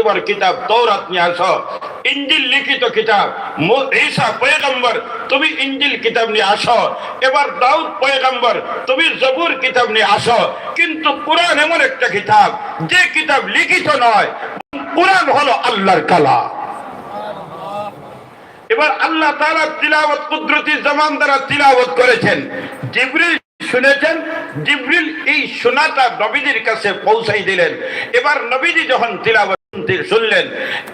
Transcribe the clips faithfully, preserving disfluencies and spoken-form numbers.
তোমার কিতাব তৌরাত নিয়ে আসো, ইঞ্জিল লিখিত কিতাব, মু-, ঈসা পয়গম্বর, তুমি ইঞ্জিল কিতাব নিয়ে আসো, এবার দাউদ পয়গম্বর, তুমি জবুর কিতাব নিয়ে আসো। কিন্তু কোরআন এমন একটা কিতাব, যে কিতাব লিখিত নয়, কোরআন হলো আল্লাহর কালাম। এবার আল্লাহ তাআলা তিলাওয়াত কুদরতি জবান দ্বারা তিলাওয়াত করেছেন, জিবরিল শুনেছেন, জিবরিল এই শোনাটা নবীজির কাছে পৌঁছাই দিলেন। এবার নবীজি যখন তিলাওয়াত শুনতে শুনলেন,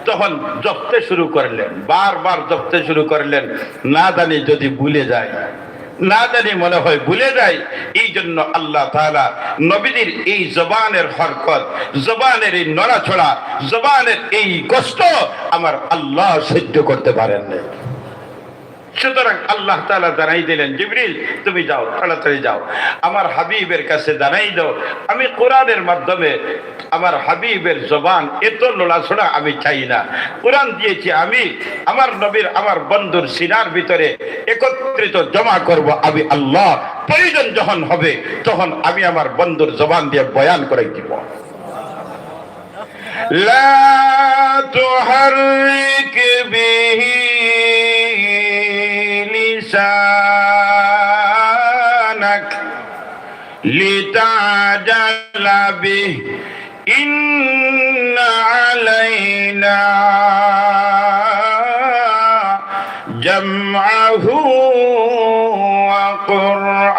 তখন জপতে শুরু করলেন, বারবার জপতে শুরু করলেন, না জানি যদি ভুলে যায়, না জানি মনে হয় ভুলে যায়। এই জন্য আল্লাহ তাআলা নবীজির এই জবানের হরকত, জবানের এই নড়াচড়া, জবানের এই কষ্ট আমার আল্লাহ সহ্য করতে পারেন না। সুতরাং আল্লাহ তাআলা জানাই দিলেন, "জিবরিল, তুমি যাও, তাড়াতাড়ি যাও, আমার হাবিবের কাছে জানাই দাও, আমি কোরআনের মাধ্যমে আমার হাবিবের জবান এত লড়াচড়া আমি চাই না। কোরআন দিয়েছি আমি, আমার নবীর, আমার বন্ধুর সিনার ভিতরে একত্রিত জমা করব আমি আল্লাহ। প্রয়োজন যখন হবে, তখন আমি আমার বন্ধুর জবান দিয়ে বয়ান করাই দিব।" لا تحرك به لسانك لتعجل به إن علينا جمعه وقرآنه।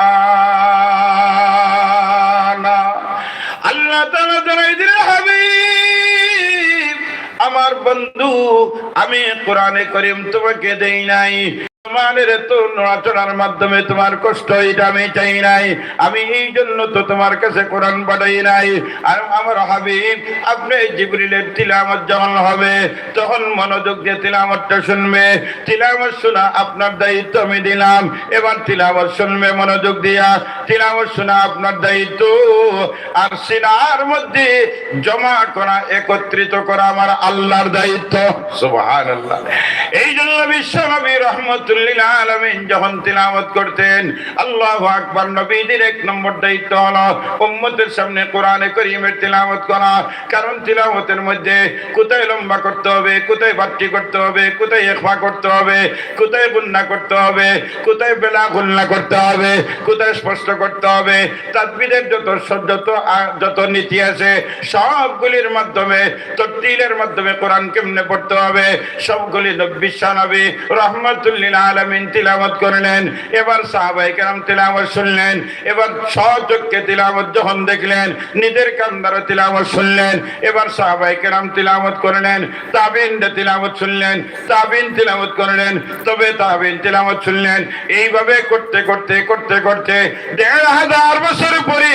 আল্লাহ তাআলা জানাই দিলেন, হাবিব, আমার বন্ধু, আমি কোরআনে করিম তোমাকে দেই নাই, জবানের এত নড়াচড়ার মাধ্যমে তোমার কষ্ট, এটা আমি চাই নাই। আমি এই জন্য তো তোমার কাছে কোরআন পাঠাই নাই। আর আমার হাবিব, আপনি জিবরিলের তিলাওয়াত যখন হবে, তখন মনোযোগ দিয়ে তিলাওয়াতটা শুনবে। তিলাওয়াত শোনা আপনার দায়িত্ব আমি দিলাম। এবার তিলাওয়াত শুনবে মনোযোগ দিয়া, তিলাওয়াত শোনা আপনার দায়িত্ব। আর সিনার মধ্যে জমা করা, একত্রিত করা আমার আল্লাহর দায়িত্ব। সুবহানাল্লাহ। এই জন্য বিশ্বনবী রহমতুল্লিল আলামিন যখন তিলাওয়াত করতেন, আল্লাহু আকবার, নবীজির এক নম্বর দায়িত্ব হলো উম্মতের সামনে কোরআনে করিমের তিলাওয়াত করা। কারণ তিলাওয়াতের মধ্যে কোথায় লম্বা করতে হবে, কোথায় বাট্টি করতে হবে, কোথায় ইখফা করতে হবে, কোথায় গুন্না করতে হবে, কোথায় বেলা গুন্না করতে হবে, কোথায় স্পষ্ট করতে হবে, তাজবিদের যত স-, যত আ-, যত নীতি আছে, সবগুলির মাধ্যমে, তরতিলের মাধ্যমে কোরআন কেমনে পড়তে হবে, সবগুলি নব-, বিশ্বনবী রহমতুল্লিল আলামিন তিলাওয়াত করলেন। এবার সাহাবায়ে কেরাম তিলাওয়াত শুনলেন। এবার স্বচক্ষে তিলাওয়াত যখন দেখলেন, নিজের কান দ্বারা তিলাওয়াত শুনলেন। এবার সাহাবায়ে কেরাম তিলাওয়াত করলেন, তাবিনরা তিলাওয়াত শুনলেন, তাবিন তিলাওয়াত করলেন, তবে তাবিন তিলাওয়াত শুনলেন। এইভাবে করতে করতে, করতে করতে দেড় হাজার বছর পরে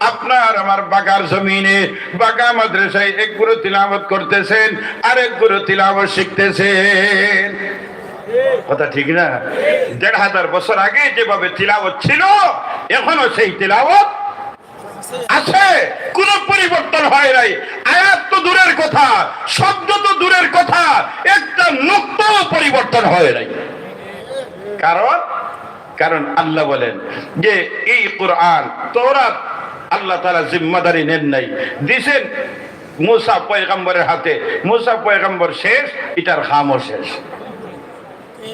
আপনার আমার বাগার জমিনে, বাগা মাদ্রাসায় এক গুরু তিলাওয়াত করতেছেন, আর এক গুরু তিলাওয়াত শিখতেছেন। কথা ঠিক না? দেড় হাজার বছর আগে যেভাবে তিলাওয়াত ছিল, এখনো সেই তিলাওয়াত আছে, কোনো পরিবর্তন হয় নাই। আয়াত তো দূরের কথা, শব্দ তো দূরের কথা, একটা নুক্তাও পরিবর্তন হয় নাই। কারণ, কারণ আল্লাহ বলেন যে এই কোরআন, তৌরাত আল্লাহ তাআলা জিম্মাদারি নেন নাই, দিছেন মুসা পয়গম্বরের হাতে। মুসা পয়গম্বর শেষ, ইটার কামও শেষ।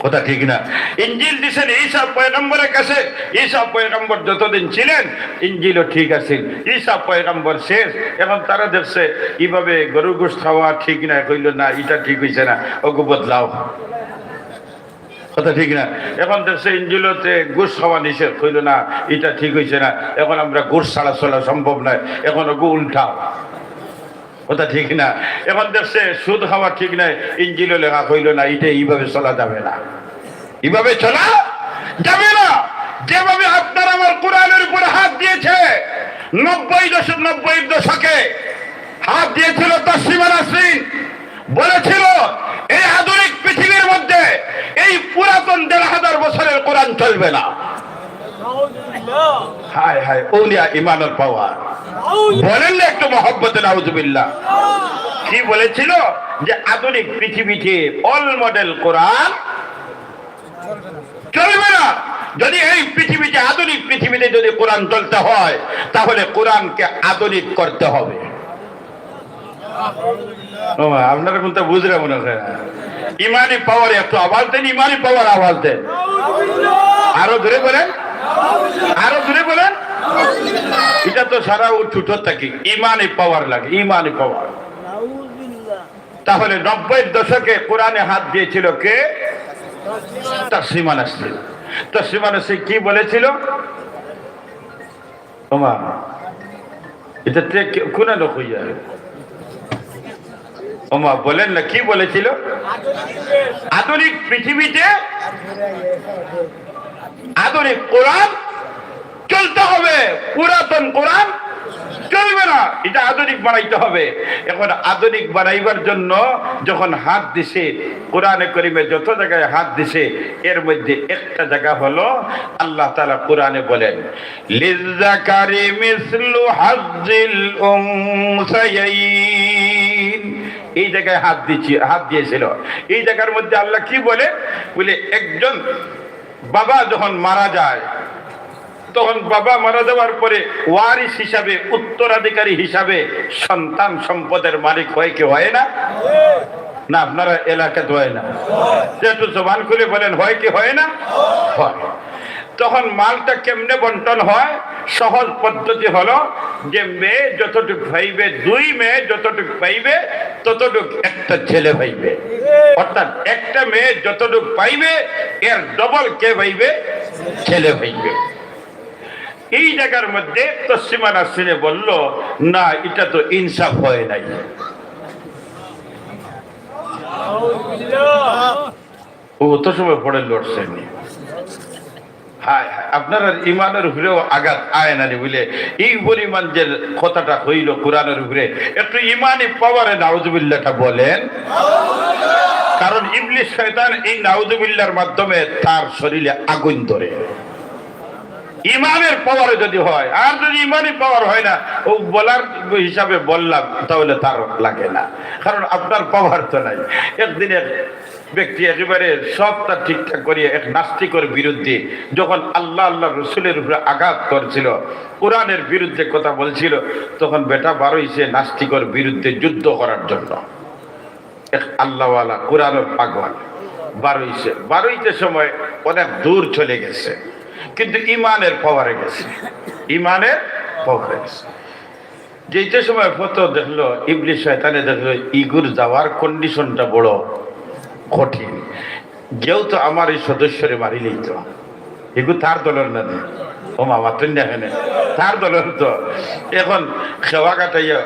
কথা ঠিক না? ইঞ্জিল দিছেন ঈসা পয়গম্বরের কাছে। ঈসা পয়গম্বর যতদিন ছিলেন, ইঞ্জিলও ঠিক আছিল। ঈসা পয়গম্বর শেষ। এখন তারা দেখছে, ইভাবে গরু গোশত খাওয়া ঠিক না, কইল, "না, ইটা ঠিক হইছে না, ওগু বদলাও।" কথা ঠিক না? এখন দেখছে ইঞ্জিলতে গোশত খাওয়া নিষেধ, কইল, "না, ইটা ঠিক হইছে না, এখন আমরা গোশত ছাড়া চলা সম্ভব নয়, এখন ওগু উল্টাও।" কথা ঠিক না? এখন দেখছে সুদ খাওয়া ঠিক নাই, ইঞ্জিলও লেখা, কইল, "না, ইটা ইভাবে চলা যাবে না, ইভাবে চলা যাবে না।" যেভাবে আপনার আমার কোরআনের উপরে হাত দিয়েছে, নব্বই দশক, নব্বইয়ের দশকে হাত দিয়েছিল তসলিমা নাসরিন, বলেছিল, "এই আধুনিক পৃথিবীর মধ্যে এই পুরাতন দেড় হাজার বছরের কোরআন চলবে না।" হায় হায়, আউলিয়া ইমানের পাওয়ার। বলেন না একটু মহব্বতে নাউজুবিল্লাহ। কি বলেছিল? যে আধুনিক পৃথিবীতে অল মডেল কোরআন চলবে না। যদি এই পৃথিবীতে, আধুনিক পৃথিবীতে যদি কোরআন চলতে হয়, তাহলে কোরআনকে আধুনিক করতে হবে। ও মা, আপনারা কুনতা বুঝরা মনে হয় না। ইমানি পাওয়ার একটু আওয়াজ দেন, ইমানি পাওয়ার আওয়াজ দেন। আরো জোরে বলেন, আরো জোরে বলেন। এটা তো সারা ও ছোট থাকি ইমানি পাওয়ার লাগে, ইমানি পাওয়ার। তাহলে নব্বইয়ের দশকে কোরআনে হাত দিয়েছিল কে? তসলিমা নাসরিন। তসলিমা নাসরিন কি বলেছিল? ওমা, এটা তে কে-, কোন লোক হইয়া? ওমা, বলেন না, কি বলেছিল? আধুনিক পৃথিবীতে আধুনিক কোরআন চলতে হবে, পুরাতন কোরআন চলবে না, এটা আধুনিক বানাইতে হবে। এখন আধুনিক বানাইবার জন্য যখন হাত দিছে, কোরআনে করিমে যত জায়গায় হাত দিছে, এর মধ্যে একটা জায়গা হলো আল্লাহ তাআলা কোরআনে বলেন, "লিজ্জাকারি মিসলু হাজ্জিল উনসায়াইন।" এই জায়গায় হাত দিছি, হাত দিয়েছিল। এই জায়গার মধ্যে আল্লাহ কি বলে? বলে, একজন বাবা যখন মারা যায়, তখন বাবা মারা যাওয়ার পরে ওয়ারিস হিসাবে, উত্তরাধিকারী হিসাবে সন্তান সম্পদের মালিক হয় কি হয় না? না, আপনারা এলাকাত হয় না? যে একটু জবান খুলে বলেন, হয় কি হয় না? হয়। তখন মালটা কেমনে বন্টন হয়? সহজ পদ্ধতি হলো যে মেয়ে যতটুক পাইবে, দুই মেয়ে যতটুক পাইবে, ততটুক একটা ছেলে পাইবে। অর্থাৎ একটা মেয়ে যতটুক পাইবে, এর ডবল কে পাইবে? ছেলে পাইবে। এই জায়গার মধ্যে তসলিমা নাসরিনে বলল, "না, এটা তো ইনসাফ হয় নাই।" ও অত সময় পড়ে লড়ছেনি। হায় হায়, আপনারার ইমানের উপরেও আঘাত আয় না নি বুলে, এই পরিমাণ যে কথাটা হইল কোরআনের উপরে, একটু ইমানি পাওয়ারে নাউজুবিল্লাহটা বলেন। কারণ ইবলিস শয়তান এই নাউজুবিল্লাহর মাধ্যমে তার শরীরে আগুন ধরে। ইমানের পাওয়ারে যদি হয়, আর যদি ইমানি পাওয়ার হয় না, ও বলার হিসাবে বললাম, তাহলে তার লাগে না, কারণ আপনার পাওয়ার তো নাই। একদিন এক ব্যক্তি একেবারে সব তার ঠিকঠাক করিয়া এক নাস্তিকর বিরুদ্ধে যখন আল্লাহ, আল্লাহ রসুলের উপরে আঘাত করছিল, কোরআনের বিরুদ্ধে কথা বলছিল, তখন বেটা বার হইছে নাস্তিকর বিরুদ্ধে যুদ্ধ করার জন্য। এক আল্লাহওয়ালা কোরআনের পাগল বার হইছে, বার হইতে সময় অনেক দূর চলে গেছে, কিন্তু ইমানের পাওয়ারে গেছে, ইমানের পাওয়ারে গেছে। যেতে সময় ফটো দেখলো, ইবলিস শয়তানে দেখলো, ইগুর যাওয়ার কন্ডিশনটা বড় কঠিন। গেও তো আমার এই সদস্যরে মারি লইতো। ইগু তার দলর না নি? ও মামা, তুই না কেনে? তার দলর তো। এখন খেওয়া কাটাইয়া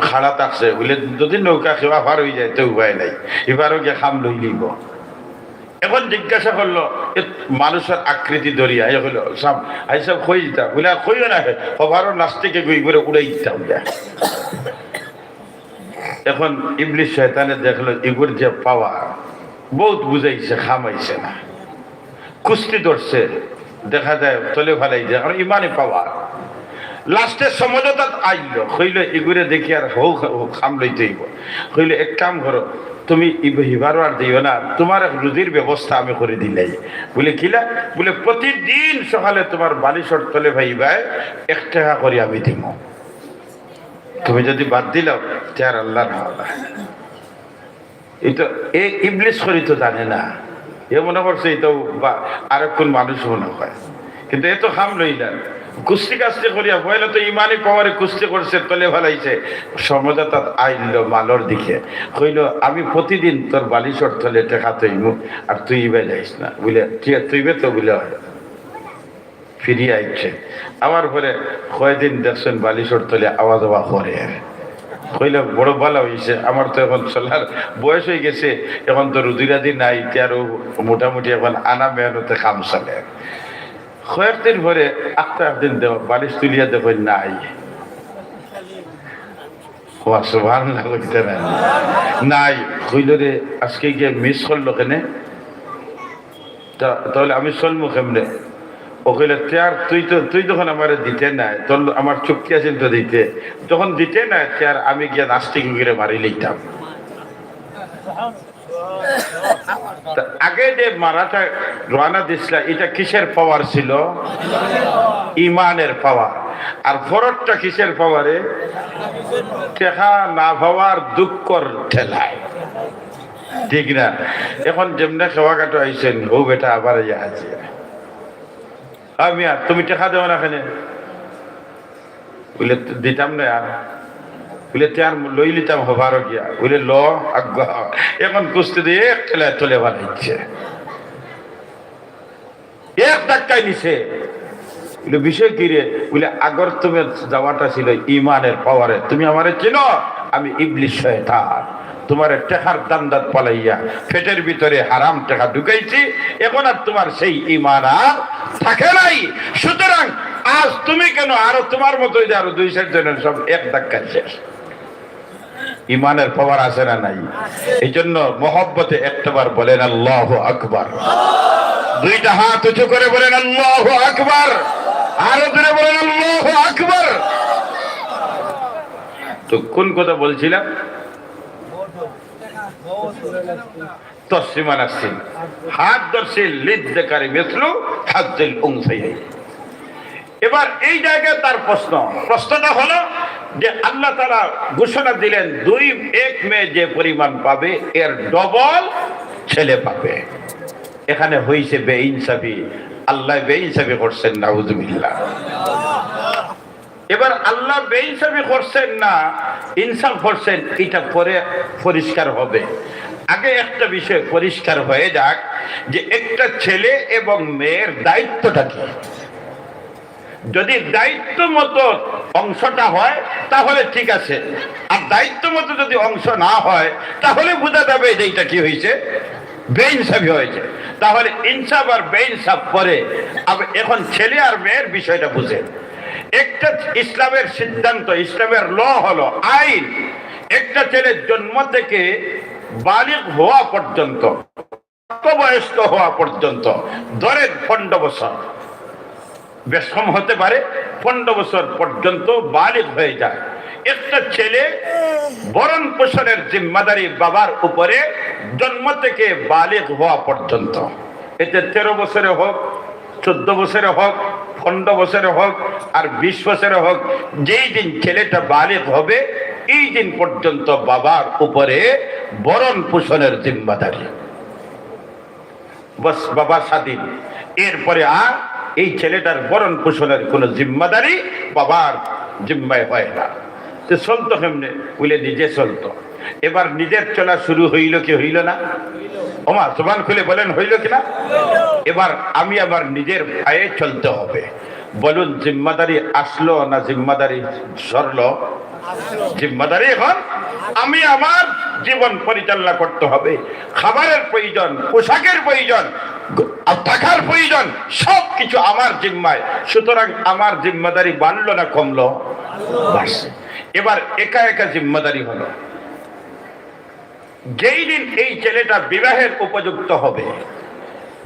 খাড়া থাকছে, বুলে যদি নৌকা খেওয়া পার হয়ে যায়, তো উপায় নাই, এবারও গিয়ে খাম লই লইব। এখন জিজ্ঞাসা করলো, এ মানুষের আকৃতি ধরিয়া, এ হলো, "সাব, আই সাব, কই দিতা?" বুলে, "আর কইও না, হে, হবারও নাস্তিকে গুই করে উড়াই দিতাম।" এখন ইবলিস শয়তানে দেখলো, ইগুর যে পাওয়ার, বহুত বুঝাইছে, খামাইছে না। কুস্তি ধরছে, দেখা যায় তলে ফালাই যায়, কারণ ইমানে পাওয়ার। লাস্টে সমঝোতাত আইল, কইল, "ইগুরে দেখি আর হউ খা-, হউ খাম লইতে হইব।" কইল, "এক কাম করো, তুমি ইব-, হিবারও আর দিও না, তোমার এক রুজির ব্যবস্থা আমি করে দিলাই।" বুলে, "কিলা?" বুলে, "প্রতিদিন সকালে তোমার বালিশর তলে পাইবায় এক টাকা করি আমি দিমু। তুমি যদি বাদ দিলাও, তে আর আল্লাহর হাওলা।" এই তো, এ ইবলিস করি তো জানে না, এ মনে করছে এই তো বা-, আরেক কোন মানুষ মনে হয়, কিন্তু এ তো খাম লইলেন। কুস্তি কাস্তি করিয়া পয়লা তো ইমানি পাওয়ারে কুস্তি করছে, তলে ফালাইছে, সমঝোতাত আইল মালর দিকে, কইল, "আমি প্রতিদিন তোর বালিশর তলে টেকা তৈমু, আর তুই ইবায় যাইস না।" বুলে, "ঠিক আছে, তুইবে তো?" বুলে, "হয়।" ফিরিয়া আইছে। আমার পরে কয়দিন দেখছেন বালিশর তলে আওয়া যাওয়া করে। কইলে, "বড় ভালা হইছে, আমার তো এখন চলার বয়স হয়ে গেছে, এখন তো রুজিরাজি নাই, তে আরো মোটামুটি এখন আনা মেহনতে কাম চলে।" কয়েকদিন পরে আখতা একদিন দেখ-, বালিশ তুলিয়া দেখো নাই। ওয়া সুবহানাল্লাহ কইতে নাই। নাই। কইল, "রে, আজকে গিয়ে মিস করলো কেনে?" তা-, তাহলে আমি চলমু কেমনে? ও কইলে, "তে আর তুই তো, তুই যখন আমারে দিতে নাই, তোর ল-, আমার চুক্তি আছিল তো দিতে, যখন দিতে নাই, তে আর আমি গিয়া নাস্তিক করে মারি লইতাম।" তা আগে যে মারাটা রওয়ানা দিছিলা, এটা কিসের পাওয়ার ছিল? ইমানের পাওয়ার। আর ফরতটা কিসের পাওয়ারে? টেকা না পাওয়ার দুঃখর ঠেলায়। ঠিক না? এখন যেমনে খেওয়াঘাটো আইছেন, ও বেটা আবার ইয়া আছে। আমি আর তুমি টেকা দেও না কেনে? বুলে, "দিতাম না আর।" বুলে, "তে আর লই লিতাম হবারও গিয়া।" বুলে, "ল আগুয়া।" এখন কুস্তি দিয়া এক ঠেলায় তলে বানাইছে। এক ধাক্কায় নিছে। বুলে, "বিষয় কি রে?" বুলে, "আগর তুমি যাওয়াটা ছিল ইমানের পাওয়ারে। তুমি আমারে চিনো? আমি ইবলিশ শয়তান। তুমারে টেকার ধান্দাত পালাইয়া পেটের ভিতরে হারাম টেকা ঢুকাইছি। এখন আর তুমার সেই ইমান আর থাকে নাই। সুতরাং আজ তুমি কেন, আরো তুমার মতো ওই যে আরো দুই চার জনের সব এক ধাক্কায় শেষ।" ইমানের পাওয়ার আছে না নাই? এই জন্য মহব্বতে একটাবার বলেন, "আল্লাহু আকবার।" দুইটা হাত উঁচু করে বলেন, "আল্লাহু আকবার।" আরো জোরে বলেন, "আল্লাহু আকবার।" তো কোন কথা বলছিলাম? তসলিমা নাসরিন। হাত ধরছিল, "লিদ্দাকারি মিসলু হাজ্জিল উনসায়াইন।" এবার এই জায়গায় তার প্রশ্ন, প্রশ্নটা হলো যে আল্লাহ তাআলা ঘোষণা দিলেন, দুই, এক মেয়ে যে পরিমাণ পাবে, এর ডবল ছেলে পাবে। এখানে হইছে বেইনসাফি, আল্লাহ বেইনসাফি করছেন, নাউজুবিল্লাহ। এবার আল্লাহ বেইনসাফি করছেন না ইনসাফ করছেন, এটা পরে পরিষ্কার হবে। আগে একটা বিষয় পরিষ্কার হয়ে যাক যে একটা ছেলে এবং মেয়ের দায়িত্বটা কি। যদি দায়িত্ব মতো অংশটা হয় তাহলে ঠিক আছে, আর দায়িত্ব মতো যদি অংশ না হয় তাহলে বোঝা যাবে যে এটা কি হয়েছে, বেইনসাফি হয়েছে। তাহলে ইনসাফ আর বেইনসাফ পরে। আব-, এখন ছেলে আর মেয়ের বিষয়টা বুঝেন। একটা ইসলামের সিদ্ধান্ত, ইসলামের ল হলো, আইন, একটা ছেলে জন্ম থেকে বালিগ হওয়া পর্যন্ত, প্রাপ্তবয়স্ক হওয়া পর্যন্ত, ধরেন পনেরো বছর, বেশ কম হতে পারে, পনেরো বছর পর্যন্ত বালিগ হয়ে যায়। একটা ছেলে ভরণ পোষণের জিম্মাদারি বাবার উপরে জন্ম থেকে বালিগ হওয়া পর্যন্ত। এতে তেরো বছরে হোক, চোদ্দ বছরে হোক, পনেরো বছরে হোক, আর বিশ বছরে হোক, যেই দিন ছেলেটা বালিগ হবে, এই দিন পর্যন্ত বাবার উপরে ভরণ পোষণের জিম্মাদারি। বস, বাবা স্বাধীন। এরপরে আর এই ছেলেটার ভরণ পোষণের কোনো জিম্মাদারি বাবার জিম্মায় হয় না। তো চলতো কেমনে? বুলে নিজে চলতো। এবার নিজের চলা শুরু হইল কি হইল না? ওমা, জবান খুলে বলেন, হইল কি না? এবার আমি আমার নিজের পায়ে চলতে হবে। বলুন, জিম্মাদারি আসলো না জিম্মাদারি সরলো? জিম্মাদারি এখন আমি আমার জীবন পরিচালনা করতে হবে। খাবারের প্রয়োজন, পোশাকের প্রয়োজন, আর থাকার প্রয়োজন, সব কিছু আমার জিম্মায়। সুতরাং আমার জিম্মাদারি বাড়লো না কমলো? বাড়ছে। এবার একা একা জিম্মাদারি হলো। যেই দিন এই ছেলেটা বিবাহের উপযুক্ত হবে,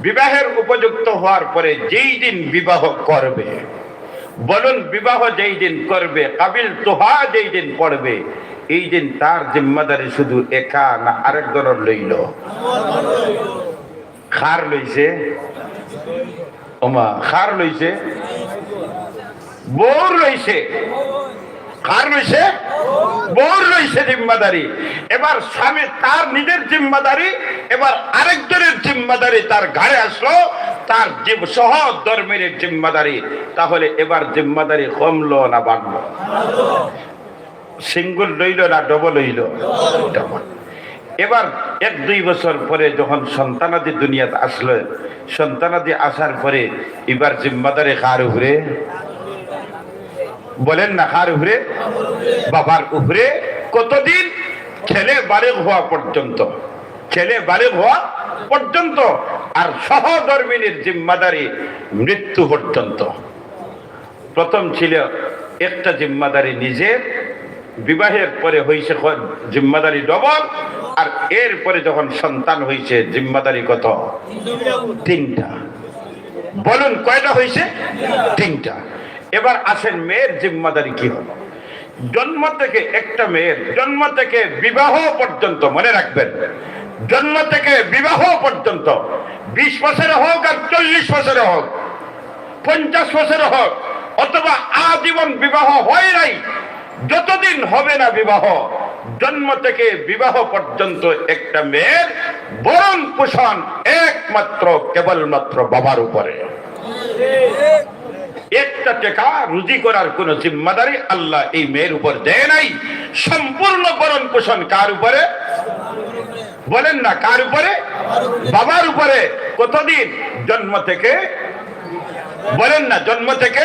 বিবাহের উপযুক্ত হওয়ার পরে যেই দিন বিবাহ করবে, বলুন, বিবাহ যেই দিন করবে, কাবিলতুহা যেই দিন পড়বে, এই দিন তার জিম্মাদারি শুধু একা না আরেকজনের লইল? কার লইছে? ওমা, কার লইছে? বউর লইছে। কার লইছে? বউর লইছে জিম্মাদারি। এবার স্বামী তার নিজের জিম্মাদারি, এবার আরেকজনের জিম্মাদারি তার ঘাড়ে আসলো, তার জীব-, সহধর্মিনীর জিম্মাদারি। তাহলে এবার জিম্মাদারি কমলো না বাড়লো? সিঙ্গল লইল না ডবল হইল? ডবল। এবার এক দুই বছর পরে যখন সন্তানাদি দুনিয়াত আসলো, সন্তানাদি আসার পরে এবার জিম্মাদারি কার উপরে? বলেন না, কার উপরে? বাবার উপরে। কতদিন? ছেলে বালেগ হওয়া পর্যন্ত, ছেলে বালেগ হওয়া পর্যন্ত, আর সহধর্মিনীর জিম্মাদারি মৃত্যু পর্যন্ত। প্রথম ছিল একটা জিম্মাদারি নিজের, বিবাহের পরে হইছে ক-, জিম্মাদারি ডবল, আর এর পরে যখন সন্তান হইছে জিম্মাদারি কত? তিনটা। বলুন, কয়টা হইছে? তিনটা। এবার আসেন, মেয়ের জিম্মাদারি কি হলো? জন্ম থেকে, একটা মেয়ের জন্ম থেকে বিবাহ পর্যন্ত, মনে রাখবেন, জন্ম থেকে বিবাহ পর্যন্ত, বিশ বছরে হোক আর চল্লিশ বছরে হোক, পঞ্চাশ বছরে হোক, অথবা আজীবন বিবাহ হয় নাই, যতদিন হবে না বিবাহ, জন্ম থেকে বিবাহ পর্যন্ত একটা মেয়ের ভরণ পোষণ একমাত্র, কেবলমাত্র বাবার উপরে। একটা টাকা রুজি করার কোনো জিম্মাদারি আল্লাহ এই মেয়ের উপর দেয় নাই। সম্পূর্ণ ভরণ পোষণ কার উপরে? বলেন না, কার উপরে? বাবার উপরে। কতদিন? জন্ম থেকে, বলেন না, জন্ম থেকে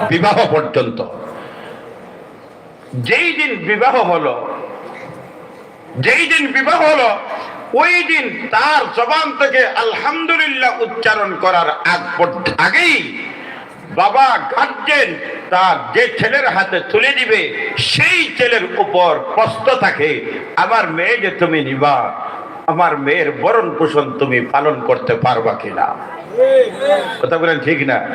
বিবাহ পর্যন্ত। যেই দিন বিবাহ হলো, যেই দিন বিবাহ হলো, ওই দিন তার জবান থেকে আলহামদুলিল্লাহ উচ্চারণ করার আগ পর্য-, আগেই বাবা গার্জেন তার যে ছেলের হাতে তুলে দিবে, সেই ছেলের উপর প্রশ্ন থাকে, "আমার মেয়ে যে তুমি নিবা, আমার মেয়ের ভরণ পোষণ তুমি পালন করতে পারবা কিনা?" কথা বলেন, ঠিক না?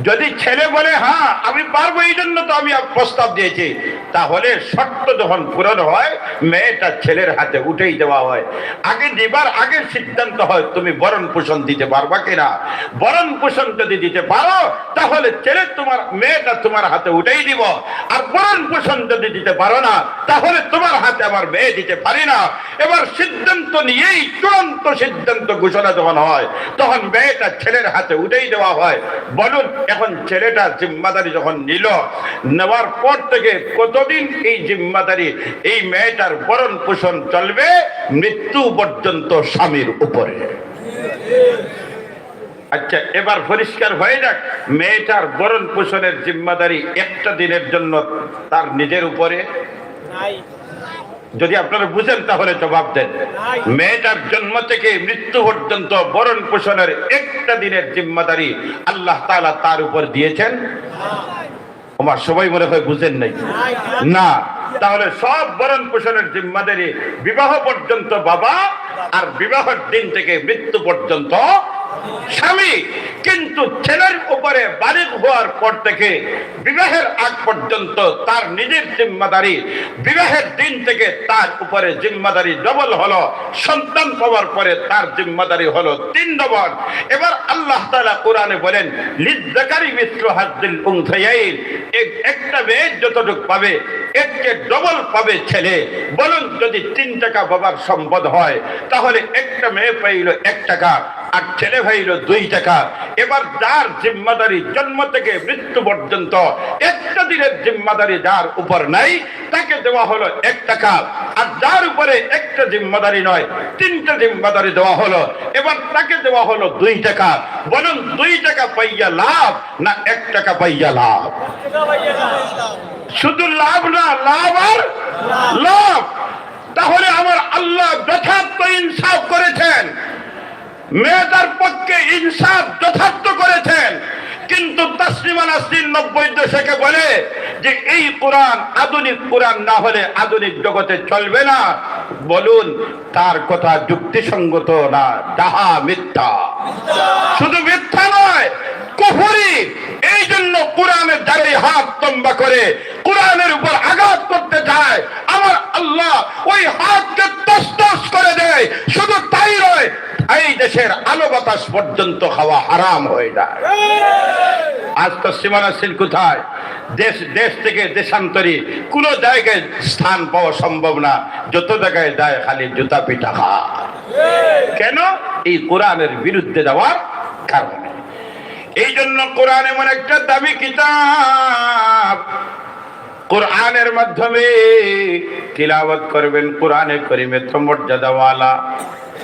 যদি ছেলে বলে, "হ্যাঁ, আমি পারবো, এই জন্য তো আমি আপ-, প্রস্তাব দিয়েছি", তাহলে শর্ত যখন পূরণ হয়, মেয়েটা ছেলের হাতে উঠেই দেওয়া হয়। আগে দিবার আগে সিদ্ধান্ত হয়, তুমি ভরণ পোষণ দিতে পারবা কিনা। ভরণ পোষণ যদি দিতে পারো, তাহলে ছেলে তোমার, মেয়েটা তোমার হাতে উঠেই দিব। আর ভরণ পোষণ যদি দিতে পারো না, তাহলে তোমার হাতে আমার মেয়ে দিতে পারি না। এবার সিদ্ধান্ত নিয়েই, চূড়ান্ত সিদ্ধান্ত ঘোষণা যখন হয়, তখন মেয়েটা ছেলের হাতে উঠেই দেওয়া হয়। বলুন, এখন ছেলেটা জিম্মাদারি যখন নিল, নেওয়ার পর থেকে কতদিন এই জিম্মাদারি, এই মেয়েটার ভরণ পোষণ চলবে? মৃত্যু পর্যন্ত স্বামীর উপরে। আচ্ছা, এবার পরিষ্কার হয়ে যাক, মেয়েটার ভরণ পোষণের জিম্মাদারি একটা দিনের জন্য তার নিজের উপরে? যদি আপনারা বুঝেন, তাহলে জবাব দেন। মেয়েটার জন্ম থেকে মৃত্যু পর্যন্ত ভরণ পোষণের একটা দিনের জিম্মাদারি আল্লাহ তাআলা তার উপর দিয়েছেন? ওমা, সবাই মনে হয় বুঝেন নাই। না, তাহলে সব ভরণ পোষণের জিম্মাদারি বিবাহ পর্যন্ত বাবা, আর বিবাহের দিন থেকে মৃত্যু পর্যন্ত স্বামী। কিন্তু ছেলের উপরে বালিগ হওয়ার পর থেকে বিবাহের আগ পর্যন্ত তার নিজের জিম্মাদারি, বিবাহের দিন থেকে তার উপরে জিম্মাদারি ডবল হলো, সন্তান পাওয়ার পরে তার জিম্মাদারি হলো তিন ডবল। এবার আল্লাহ তাআলা কোরআনে বলেন, "লিজ্জাকারি মিসলু হাজ্জিল উনসায়াইন।" এক-, একটা মেয়ে যতটুক পাবে, এর চেয়ে ডবল পাবে ছেলে। বলুন, যদি তিন টাকা বাবার সম্পদ হয়, তাহলে একটা মেয়ে পাইল এক টাকা, আর ছেলে পাইল দুই টাকা। এবার যার জিম্মাদারি জন্ম থেকে মৃত্যু পর্যন্ত একটা দিনের জিম্মাদারি যার উপর নাই, তাকে দেওয়া হলো এক টাকা, আর যার উপরে একটা জিম্মাদারি নয়, তিনটা জিম্মাদারি দেওয়া হলো, এবার তাকে দেওয়া হলো দুই টাকা। বলুন, দুই টাকা পাইয়া লাভ না এক টাকা পাইয়া লাভ? শুধু লাভ না, লাভ আর লাভ। তাহলে আমার আল্লাহ যথার্থ ইনসাফ করেছেন, মেয়েটার পক্ষে ইনসাফ যথার্থ করেছেন। কিন্তু তাসলিমা নাসরিন নব্বই দশকে বলে যে এই কোরআন আধুনিক কোরআন না হলে আধুনিক জগতে চলবে না। বলুন, তার কথা যুক্তিসঙ্গত না ডাহা মিথ্যা? শুধু মিথ্যা নয়, কুফরি। এই জন্য কোরআনের দ্বারাই হাত লম্বা করে কোরআনের উপর আঘাত করতে যায়, আমার আল্লাহ ওই হাতকে তসতস করে দেয়। শুধু তাই নয়, এই দেশের আলো বাতাস পর্যন্ত খাওয়া হারাম হয়ে যায়। আজ তাসলিমা নাসরিন কোথায়? দেশ, দেশ থেকে দেশান্তরী, কোনো জায়গায় স্থান পাওয়া সম্ভব না। যত জায়গায় যায় খালি জুতা পিটা খায়। কেন? এই কোরআনের বিরুদ্ধে যাওয়ার কারণে। এই জন্য কোরআন এমন একটা দামি কিতাব, কোরআনের মাধ্যমে তিলাওয়াত করবেন, কোরআনে করিম এত মর্যাদাওয়ালা।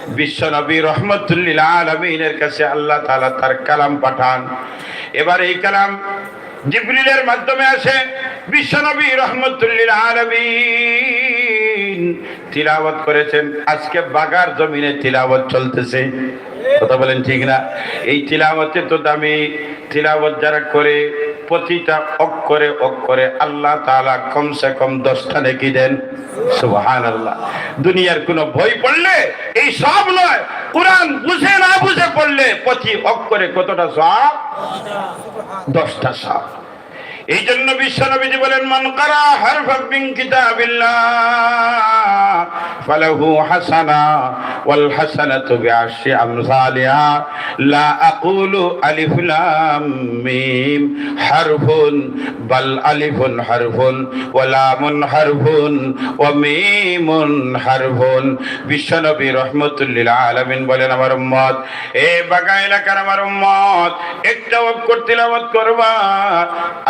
বিশ্বনবী রহমতুল্লিল আলামিনের কাছে আল্লাহ তাআলা তার কালাম পাঠান। এবার এই কালাম জিবরিলের মাধ্যমে আসে, বিশ্বনবী রহমতুল্লিল আলামিন তিলাওয়াত করেছেন। আজকে বাগার জমিনে তিলাওয়াত চলতেছে, কথা বলেন ঠিক না? এই তিলাওয়াতে তো দামি, তিলাওয়াত যারা করে প্রতিটা অক্ষরে অক্ষরে আল্লাহ তাআলা কমসে কম দশটা নেকি দেন। সুবহানাল্লাহ। দুনিয়ার কোনো বই পড়লে এই সব নয়, কোরআন বুঝে না বুঝে পড়লে প্রতি অক্ষরে কতটা সওয়াব? দশটা সওয়াব। এই জন্য বিশ্বনবীজি বলেন, "মান কারা হারফাম মিন কিতাবিল্লাহ ফালাহু হাসানা, والحسنة بعشر أمثالها. لا أقول ألف لام ميم حرف، بل ألف حرف، ولام حرف، وميم حرف. বিশ্বনবী রহমতুল্লিল আলামিন বলেন, আমার উম্মত, এ বাগা এলাকার আমার উম্মত, একটা অক্ষর তিলাওয়াত করবা,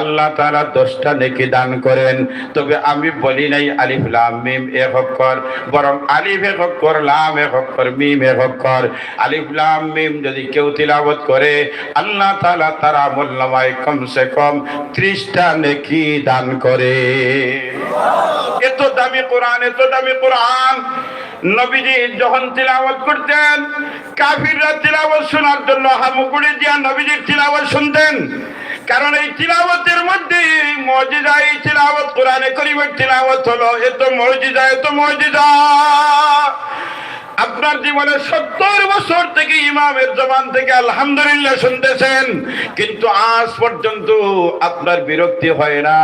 আল্লাহ তাআলা দশটা নেকি দান করেন। তবে আমি বলি নাই আলিফ লাম মিম এক অক্ষর, বরং আলিফ এক অক্ষর, লাম এক অক্ষর, মিম এক অক্ষর। আলিফ লাম মিম যদি কেউ তিলাওয়াত করে, আল্লাহ তাআলা তার আমল নামায় কমসে কম ত্রিশটা নেকি দান করে। এত দামি কোরআন, এত দামি কোরআন। নবীজি যখন তিলাওয়াত করতেন, কাফিররা তিলাওয়াত শোনার জন্য হামুকুড়ি দিয়া নবীজির তিলাওয়াত শুনতেন। কারণ এই তিলাওয়াতের মধ্যে মুজিজা, এই তিলাওয়াত, কোরআনে করিমের তিলাওয়াত হলো এত মুজিজা, এত মুজিজা। আপনার জীবনে সত্তর বছর থেকে ইমামের জবান থেকে আলহামদুলিল্লাহ শুনতেছেন, কিন্তু আজ পর্যন্ত আপনার বিরক্তি হয় না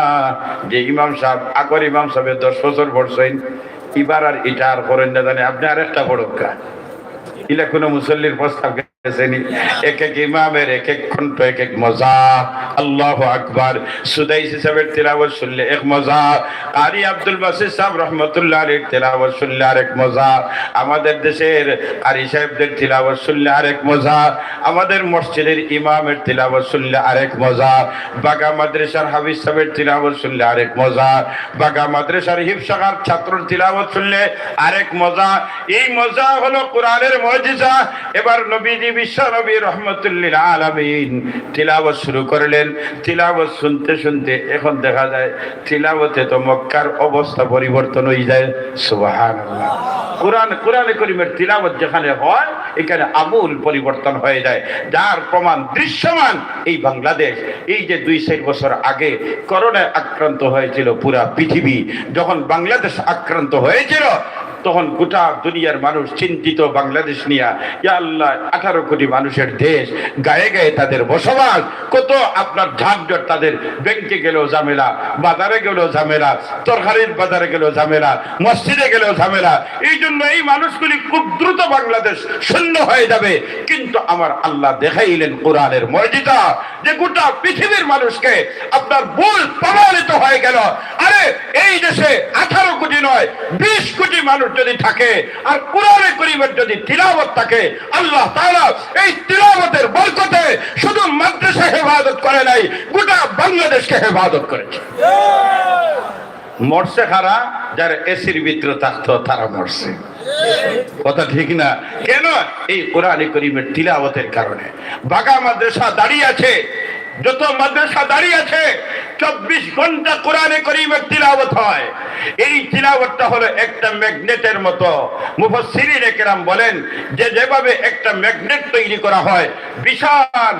যে ইমাম সাহেব, আগর ইমাম সাহেবে দশ বছর পড়ছইন, ইবার আর ইটা আর করেন না জানে, আপনে আরেকটা পড়উক্কা। ইলা কুনু মুসল্লির প্রস্তাব গেছেনি? এক এক ইমামের এক এক কণ্ঠ, এক এক মজা। আল্লাহু আকবার। সুদাইসি সাহেবের তিলাওয়াত শুনলে এক মজা, কারি আব্দুল বাসিত সাহেব রহমতুল্লাহ আলাইহির তিলাওয়াত শুনলে আরেক মজা, আমাদের দেশের কারি সাহেবদের তিলাওয়াত শুনলে আরেক মজা, আমাদের মসজিদের ইমামের তিলাওয়াত শুনলে আরেক মজা, বাগা মাদ্রাসার হাফিজ সাহেবের তিলাওয়াত শুনলে আরেক মজা, বাগা মাদ্রাসার হিফজ শাখার ছাত্রর তিলাওয়াত শুনলে আরেক মজা। এই মজা হলো কোরআনের মুজিজা। এবার নবীজি, বিশ্ব নবী রহমতুল্লিল আলামিন তিলাওয়াত শুরু করলেন। তিলাওয়াত শুনতে শুনতে এখন দেখা যায় তিলাওয়াতে তো মক্কার অবস্থা পরিবর্তন হয়ে যায়। সুবহানাল্লাহ। কোরআন, কোরআনে করিমের তিলাওয়াত যেখানে হয়, এখানে আমূল পরিবর্তন হয়ে যায়, যার প্রমাণ দৃশ্যমান এই বাংলাদেশ। এই যে দুই চার বছর আগে করোনায় আক্রান্ত হয়েছিল পুরা পৃথিবী, যখন বাংলাদেশ আক্রান্ত হয়েছিল, তখন গোটা দুনিয়ার মানুষ চিন্তিত বাংলাদেশ নিয়া। ইয়া আল্লাহ, আঠারো কোটি মানুষের দেশ, গায়ে গায়ে তাদের বসবাস, কত আপনার ঝাপঝট, তাদের ব্যাংকে গেলেও ঝামেলা, বাজারে গেলেও ঝামেলা, তরকারির বাজারে গেলেও ঝামেলা, মসজিদে গেলেও ঝামেলা। এই জন্য এই মানুষগুলি খুব দ্রুত বাংলাদেশ শূন্য হয়ে যাবে। কিন্তু আমার আল্লাহ দেখাইলেন কোরআনের মুজিজা, যে গোটা পৃথিবীর মানুষকে আপনার ভুল প্রমাণিত হয়ে গেল। আরে, এই দেশে আঠারো কোটি নয়, বিশ কোটি মানুষ যদি থাকে, আর কোরআনে করিমের যদি তিলাওয়াত থাকে, আল্লাহ তাআলা এই তিলাওয়াতের বরকতে শুধু মাদ্রাসা হেফাজত করে নাই, গোটা বাংলাদেশকে হেফাজত করেছে। মরছে কারা? যারা এসির ভিতরে থাকতো, তারা মরছে। কথা ঠিক না? কেন? এই কোরআনে করিমের তিলাওয়াতের কারণে। বাগা মাদ্রাসা দাঁড়িয়ে আছে, যত মাদ্রাসা দাঁড়িয়ে আছে, চব্বিশ ঘন্টা কোরআনে করিমের তিলাওয়াত হয়। এই তিলাওয়াতটা হলো একটা ম্যাগনেটের মতো। মুফাসসিরিনে কেরাম বলেন যে যেভাবে একটা ম্যাগনেট তৈরি করা হয়, বিশাল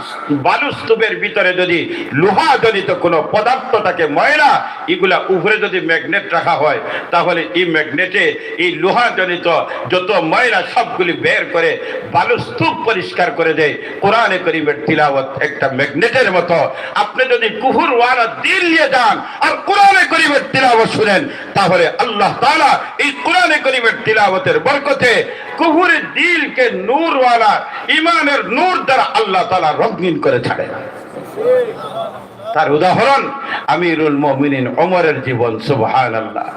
বালু স্তূপের ভিতরে যদি লোহা জনিত কোনো পদার্থ থাকে, ময়লা, এগুলা উপরে যদি ম্যাগনেট রাখা হয়, তাহলে এই ম্যাগনেটে এই লোহা জনিত যত ময়লা সবগুলি বের করে বালু স্তূপ পরিষ্কার করে দেয়। কোরআনে করিমের তিলাওয়াত একটা ম্যাগনেটের মতো। আপনি যদি কুফুরওয়ালা দিল নিয়ে যান আর কোরআনে করিমের তিলাওয়াত শুনেন, তাহলে আল্লাহ তাআলা এই কোরআনে করিমের তিলাওয়াতের বরকতে কুফুরি দিলকে নূরওয়ালা, ইমানের নূর দ্বারা আল্লাহ তাআলা রঙিন করে ছাড়ে। তার উদাহরণ আমিরুল মুমিনিন ওমরের জীবন। সুবহানাল্লাহ।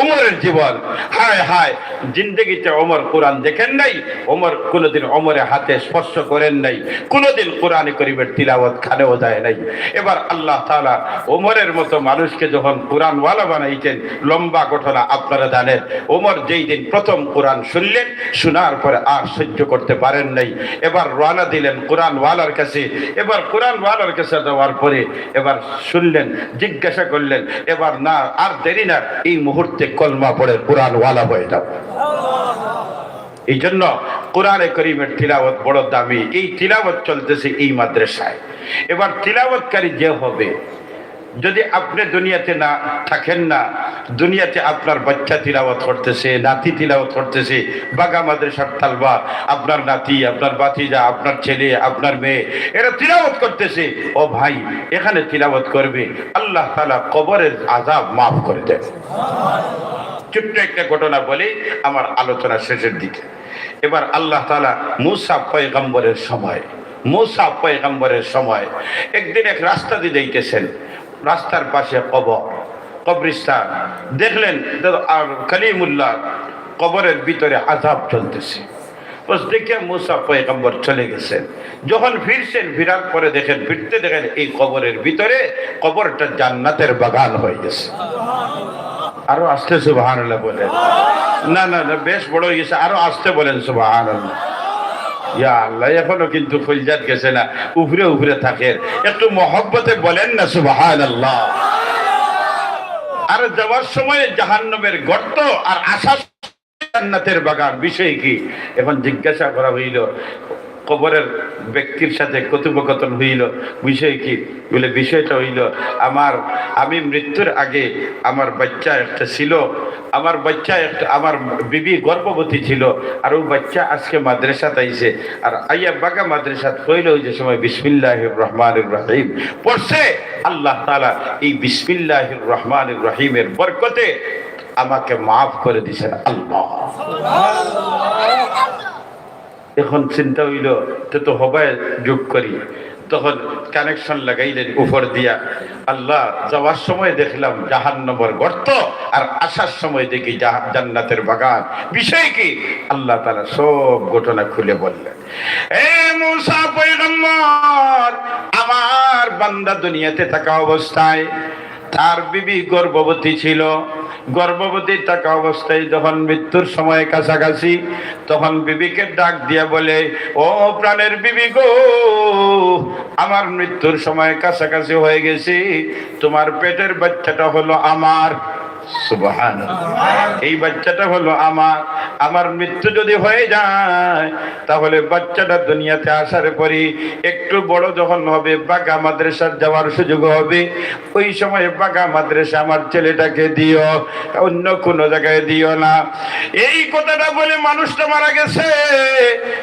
ওমরের জীবন, হায় হায়, জিন্দেগিতে ওমর কোরআন দেখেন নাই, ওমর কোনোদিন ওমরে হাতে স্পর্শ করেন নাই, কোনোদিন কোরআনে করিমের তিলাওয়াত কানেও যায় নাই। এবার আল্লাহ তাআলা ওমরের মতো মানুষকে যখন কোরআনওয়ালা বানাইতেন, লম্বা ঘটনা আপনারা জানেন। ওমর যেই দিন প্রথম কোরআন শুনলেন, শোনার পরে আর সহ্য করতে পারেন নাই। এবার রওনা দিলেন কোরআনওয়ালার কাছে। এবার কোরআনওয়ালার কাছে যাওয়ার পরে এবার শুনলেন, জিজ্ঞাসা করলেন, এবার না, আর দেরি না, এই মুহূর্তে কলমা পড়ে কোরআনওয়ালা হয়ে যাও। এই জন্য কোরআনে করিমের তিলাওয়াত বড় দামি। এই তিলাওয়াত চলতেছে এই মাদ্রাসায়। এবার তিলাওয়াতকারী যে হবে, যদি আপনি দুনিয়াতে না থাকেন না, দুনিয়াতে আপনার বাচ্চা তিলাওয়াত করতেছে, নাতি তিলাওয়াত করতেছে, বাগা মাদ্রাসার তালবা, আপনার নাতি, আপনার ভাতিজা, আপনার ছেলে, আপনার মেয়ে, এরা তিলাওয়াত করতেছে, ও ভাই, এখানে তিলাওয়াত করবে, আল্লাহ তাআলা কবরের আযাব মাফ করে দেন। ছোট্ট একটা ঘটনা বলি আমার আলোচনা শেষের দিকে। এবার আল্লাহ তাআলা মুসা পয়গম্বরের সময়, মুসা পয়গম্বরের সময় একদিন এক রাস্তা দিয়া যাইতেছেন, রাস্তার পাশে কবর, কবরস্থান। দেখলেন তো, আর কালিমুল্লাহ কবরের ভিতরে আযাব চলতেছে। বাস, দেখে মুসা পয়গম্বর চলে গেছেন। যখন ফিরছেন, ফিরার পরে দেখেন, ফিরতে দেখেন এই কবরের ভিতরে, কবরটা জান্নাতের বাগান হয়ে গেছে। আরো আস্তে সুবহানাল্লাহ বলেন। না, না, না, বেশ বড় হয়ে গেছে, আরো আস্তে বলেন সুবহানাল্লাহ। ইয়া আল্লাহ, এখনো কিন্তু কইলজাত গেছে না, উপরে উপরে থাকের। একটু মহব্বতে বলেন না সুবহানাল্লাহ। আর যাওয়ার সময় জাহান্নামের গর্ত, আর আসার জান্নাতের বাগান, বিষয় কি? এখন জিজ্ঞাসা করা হইল, কবরের ব্যক্তির সাথে কথোপকথন হইল, বিষয় কি? বলে, বিষয়টা হইল, আমার, আমি মৃত্যুর আগে আমার বাচ্চা একটা ছিল, আমার বাচ্চা একটা, আমার বিবি গর্ভবতী ছিল, আর ও বাচ্চা আজকে মাদ্রাসাত আইছে, আর আইয়া বাগা মাদ্রাসাত পড়লো, ওই যে সময় বিসমিল্লাহির রহমানির রহিম পড়ছে, আল্লাহ তাআলা এই বিসমিল্লাহির রহমানির রহিমের বরকতে আমাকে মাফ করে দিছেন আল্লাহ। এখন চিন্তা হইল, তে তো হবায় যোগ করি। তখন কানেকশন লাগাইলেন উপর দিয়া, আল্লাহ, যাওয়ার সময় দেখলাম জাহান্নামের গর্ত, আর আসার সময় দেখি জাহা-, জান্নাতের বাগান। বিষয় কি? আল্লাহ তাআলা সব ঘটনা খুলে বললেন। এ মুসা পয়গম্বর, আমার বান্দা দুনিয়াতে থাকা অবস্থায় তার বিবি গর্ভবতী ছিল। গর্ভবতী থাকা অবস্থায় যখন মৃত্যুর সময় কাছাকাছি, তখন বিবিকে ডাক দিয়া বলে, "ও প্রাণের বিবি গো, আমার মৃত্যুর সময় কাছাকাছি হয়ে গেছে, তোমার পেটের বাচ্চাটা হলো আমার।" সুবহানাল্লাহ। এই বাচ্চাটা হলো আমার। আমার মৃত্যু যদি হয়ে যায়, তাহলে বাচ্চাটা দুনিয়াতে আসার পরে একটু বড় যখন হবে, বাগা মাদ্রাসার যাওয়ার সুযোগ হবে, ওই সময় বাগা মাদ্রাসা আমার ছেলেটাকে দিও, অন্য কোনো জায়গায় দিও না। এই কথাটা বলে মানুষটা মারা গেছে।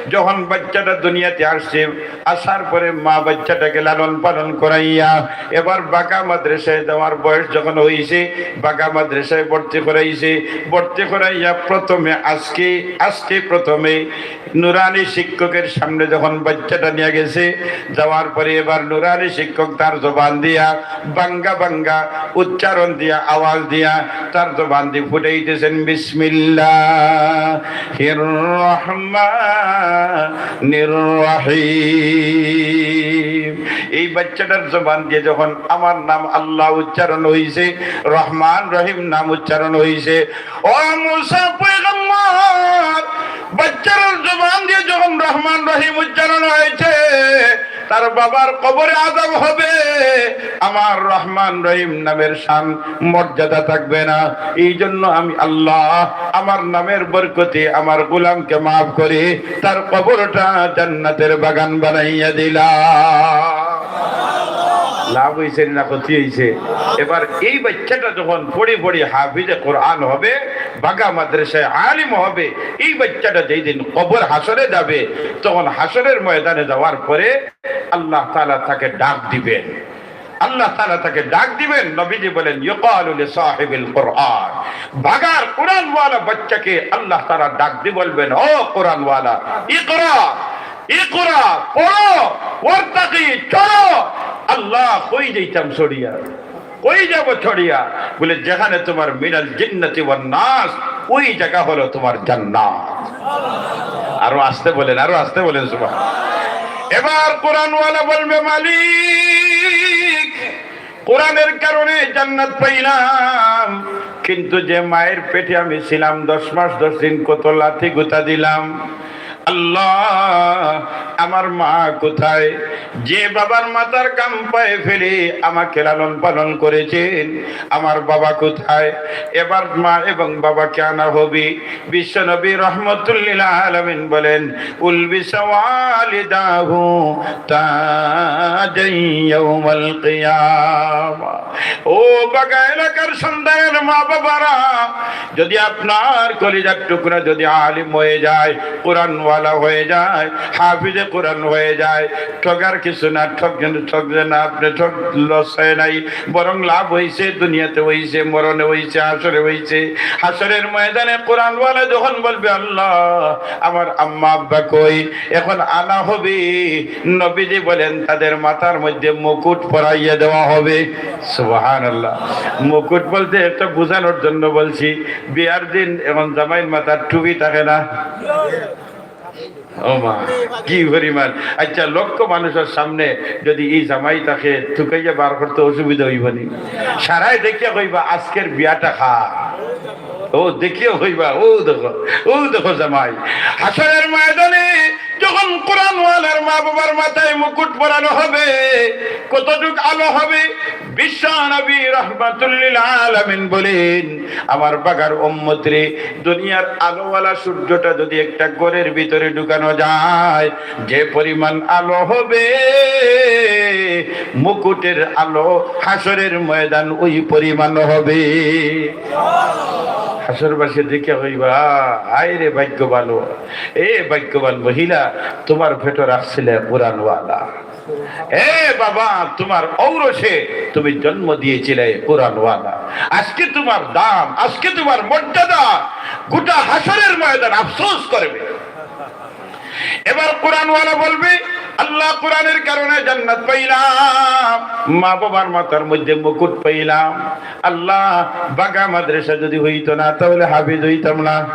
যখন বাচ্চাটা দুনিয়াতে আসছে, আসার পরে মা বাচ্চাটাকে লালন পালন করাইয়া এবার বাগা মাদ্রাসায় দেওয়ার বয়স যখন হইছে, বাগা মাদ্রাসায় ভর্তি করাইছে। ভর্তি করাইয়া প্রথমে আজকে, আজকে প্রথমে নুরানি শিক্ষকের সামনে যখন বাচ্চাটা নিয়ে গেছে, যাওয়ার পরে এবার নুরানি শিক্ষক তার জবান দিয়া বাঙ্গা বাঙ্গা উচ্চারণ দিয়া, আওয়াজ দিয়া তার জবান দিয়ে ফুটাইতেছেন, "বিসমিল্লাহির রহমানির রহিম।" এই বাচ্চাটার জবান দিয়ে যখন আমার নাম আল্লাহ উচ্চারণ হইছে, রহমান রহিম নাম উচ্চারণ হইছে, ও মুসা পয়গম্বর, বাচ্চার জবান দিয়ে যখন রহমান রহিম উচ্চারণ হয়েছে, তার বাবার কবরে আযাব হবে, আমার রহমান রহিম নামের শান মর্যাদা থাকবে না। এই জন্য আমি আল্লাহ আমার নামের বরকতে আমার গোলামকে মাফ করে তার কবরটা জান্নাতের বাগান বানাইয়া দিলাম। লাভ হইছে না ক্ষতি হইছে? এবার এই বাচ্চাটা যখন পড়ি পড়ি হাফিজে কোরআন হবে, বাগা মাদ্রাসায় আলিম হবে, এই বাচ্চাটা যেই দিন কবর হাসরে যাবে, তখন হাসরের ময়দানে যাওয়ার পরে আল্লাহ তাআলা তাকে ডাক দিবেন। আল্লাহ তাআলা তাকে ডাক দিবেন। নবীজি বলেন, "ইউকালু লিসাহিবিল কুরআন।" বাগার কোরআনওয়ালা বাচ্চাকে আল্লাহ তাআলা ডাক দিয়ে বলবেন, "ও কোরআনওয়ালা, ইকরা, ইকরা, পড়ো, ওয়ারতাকি, চড়ো।" আল্লাহ, কই যাইতাম চড়িয়া? কই যাব চড়িয়া? বলে, "যেখানে তোমার মিনাল জিন্নাতি ওয়ান নাস, ওই জায়গা হলো তোমার জান্নাত।" আরো আস্তে বলেন, আরো আস্তে বলেন, সুবহান। এবার কোরআনওয়ালা বলবে, "মালিক, কোরআনের কারণে জান্নাত পাইলাম, কিন্তু যে মায়ের পেটে আমি ছিলাম দশ মাস দশ দিন, কত লাথি গুতা দিলাম। আল্লাহ, আমার মা কোথায়? যে বাবার মাথার ঘাম পায়ে ফেলে আমাকে লালন পালন করেছেন, আমার বাবা কোথায়?" এবার মা এবং বাবাকে আনা হবে। বিশ্বনবী রহমতুল্লিল আলামিন বলেন, "উলবিসা ওয়ালিদাহু তাজান ইয়াউমাল কিয়ামা।" ও বাগা এলাকার সন্তানের মা বাবারা, যদি আপনার কলিজার টুকরা যদি আলিম হয়ে যায়, কোরআন ওয়ালা হয়ে যায়, হাফিজে কোরআন হয়ে যায়, ঠগার কিছু না, ঠক, ঠকবে না আপনি, ঠক, লস হয় নাই, বরং লাভ হইছে, দুনিয়াতে হইছে, মরণে হইছে, হাশরে হইছে। হাশরের ময়দানে কোরআনওয়ালা যখন বলবে, "আল্লাহ, আমার আম্মা আব্বা কই?" এখন আনা হবে, নবীজি বলেন, "তাদের মাথার মধ্যে মুকুট পরাইয়া দেওয়া হবে।" সুবহানাল্লাহ। মুকুট বলতে একটা বুঝানোর জন্য বলছি, বিয়ার দিন এখন জামাইর মাথার টুপি থাকে না? ও মা, কি পরিমাণ! আচ্ছা, লক্ষ মানুষের সামনে যদি এই জামাই তাকে তুকাইয়া বার করতে অসুবিধা হইব নি? সারায় দেখিয়া কইবা, "আজকের বিয়াটা খা।" ও দেখিয়া কইবা, "ও দেখো, ও দেখো জামাই।" হাশরের ময়দানে যখন কোরআনওয়ালার মা বাবার মাথায় মুকুট পরানো হবে, কতটুক আলো হবে! বিশ্ব নবী রহমাতুল্লিল আলামিন বলেন, আমার বাগার উম্মত রে, দুনিয়ার আলোওয়ালা সূর্যটা যদি একটা ঘরের ভিতরে ঢুকানো যায়, যে পরিমাণ আলো হবে, মুকুটের আলো হাশরের ময়দান ওই পরিমাণ হবে। হাশরবাসী দেখে কইবা, "হায় রে ভাগ্য ভালো, এ ভাগ্যবান মহিলা, তোমার পেটো রাখছিলে কোরআনওয়ালা।" এ বাবা, তোমার ঔরসে তুমি জন্ম দিয়েছিলে কোরআনওয়ালা। আজকে তোমার দাম, আজকে তোমার মর্যাদা, গোটা হাশরের ময়দান আফসোস করবে। এবার কোরআনওয়ালা বলবে, "আল্লাহ, কোরআনের কারণে জান্নাত পাইলাম, মা বাবার মাথার মধ্যে মুকুট পাইলাম। আল্লাহ, বাগা মাদ্রাসা যদি হইতো না, তাহলে হাফিজ হইতাম না।"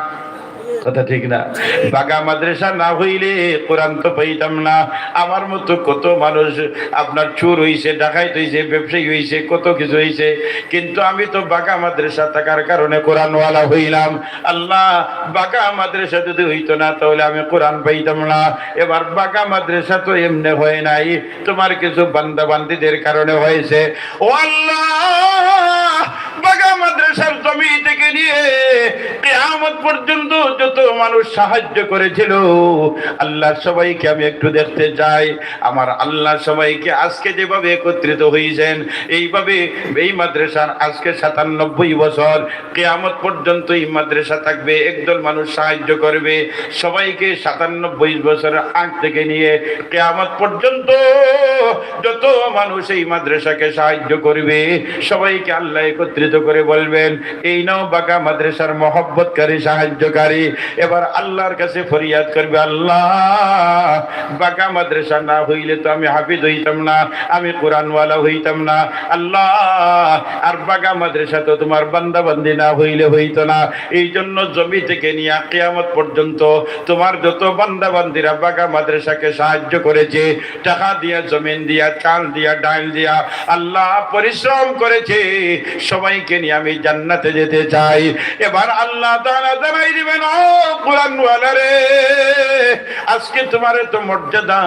কথা ঠিক না? বাগা মাদ্রাসা না হইলে কোরআন তো পাইতাম না। আমার মতো কত মানুষ আপনার চোর হইছে, ডাকাইত হইছে, ব্যবসায়ী হইছে, কত কিছু হইছে, কিন্তু আমি তো বাগা মাদ্রাসা থাকার কারণে কোরআনওয়ালা হইলাম। আল্লাহ, বাগা মাদ্রাসা যদি হইতো না, তাহলে আমি কোরআন পাইতাম না। এবার বাগা মাদ্রাসা তো এমনে হয় নাই, তোমার কিছু বান্দা বান্দিদের কারণে হয়েছে। ও আল্লাহ, বাগা মাদ্রাসার জমি থেকে নিয়ে কিয়ামত পর্যন্ত যত মানুষ সাহায্য করেছিল, আল্লাহ, সবাইকে আমি একটু দেখতে চাই। আমার আল্লাহ, সবাইকে আজকে যেভাবে একত্রিত হয়েছেন, এইভাবে এই মাদ্রাসার আজকে সাতানব্বই বছর, কিয়ামত পর্যন্ত এই মাদ্রাসা থাকবে। একদল মানুষ সাহায্য করবে, সবাইকে সাতানব্বই বছরের আগ থেকে নিয়ে কিয়ামত পর্যন্ত যত মানুষ এই মাদ্রাসাকে সাহায্য করবে, সবাইকে আল্লাহ একত্রিত করে বলবেন, "এই নাও বাগা মাদ্রাসার মহব্বতকারী, সাহায্যকারী।" এবার আল্লাহর কাছে ফরিয়াদ করবে, "আল্লাহ, বাগা মাদ্রাসা না হইলে তো আমি হাফিজ হইতাম না, আমি কোরআনওয়ালা হইতাম না। আল্লাহ, আর বাগা মাদ্রাসা তো তোমার বান্দা বান্দি না হইলে হইতো না। এই জন্য জমি থেকে নিয়ে কিয়ামত পর্যন্ত তোমার যত বান্দা বান্দিরা বাগা মাদ্রাসাকে সাহায্য করেছে, টাকা দিয়া, জমিন দিয়া, চাল দিয়া, ডাল দিয়া, আল্লাহ পরিশ্রম করেছে, সবাইকে নিয়ে আমি জান্নাতে যেতে চাই।" এবার আল্লাহ তাআলা জানাই দিবেন, "ও কোরআনওয়ালা রে, আজকে তোমার এত মর্যাদা,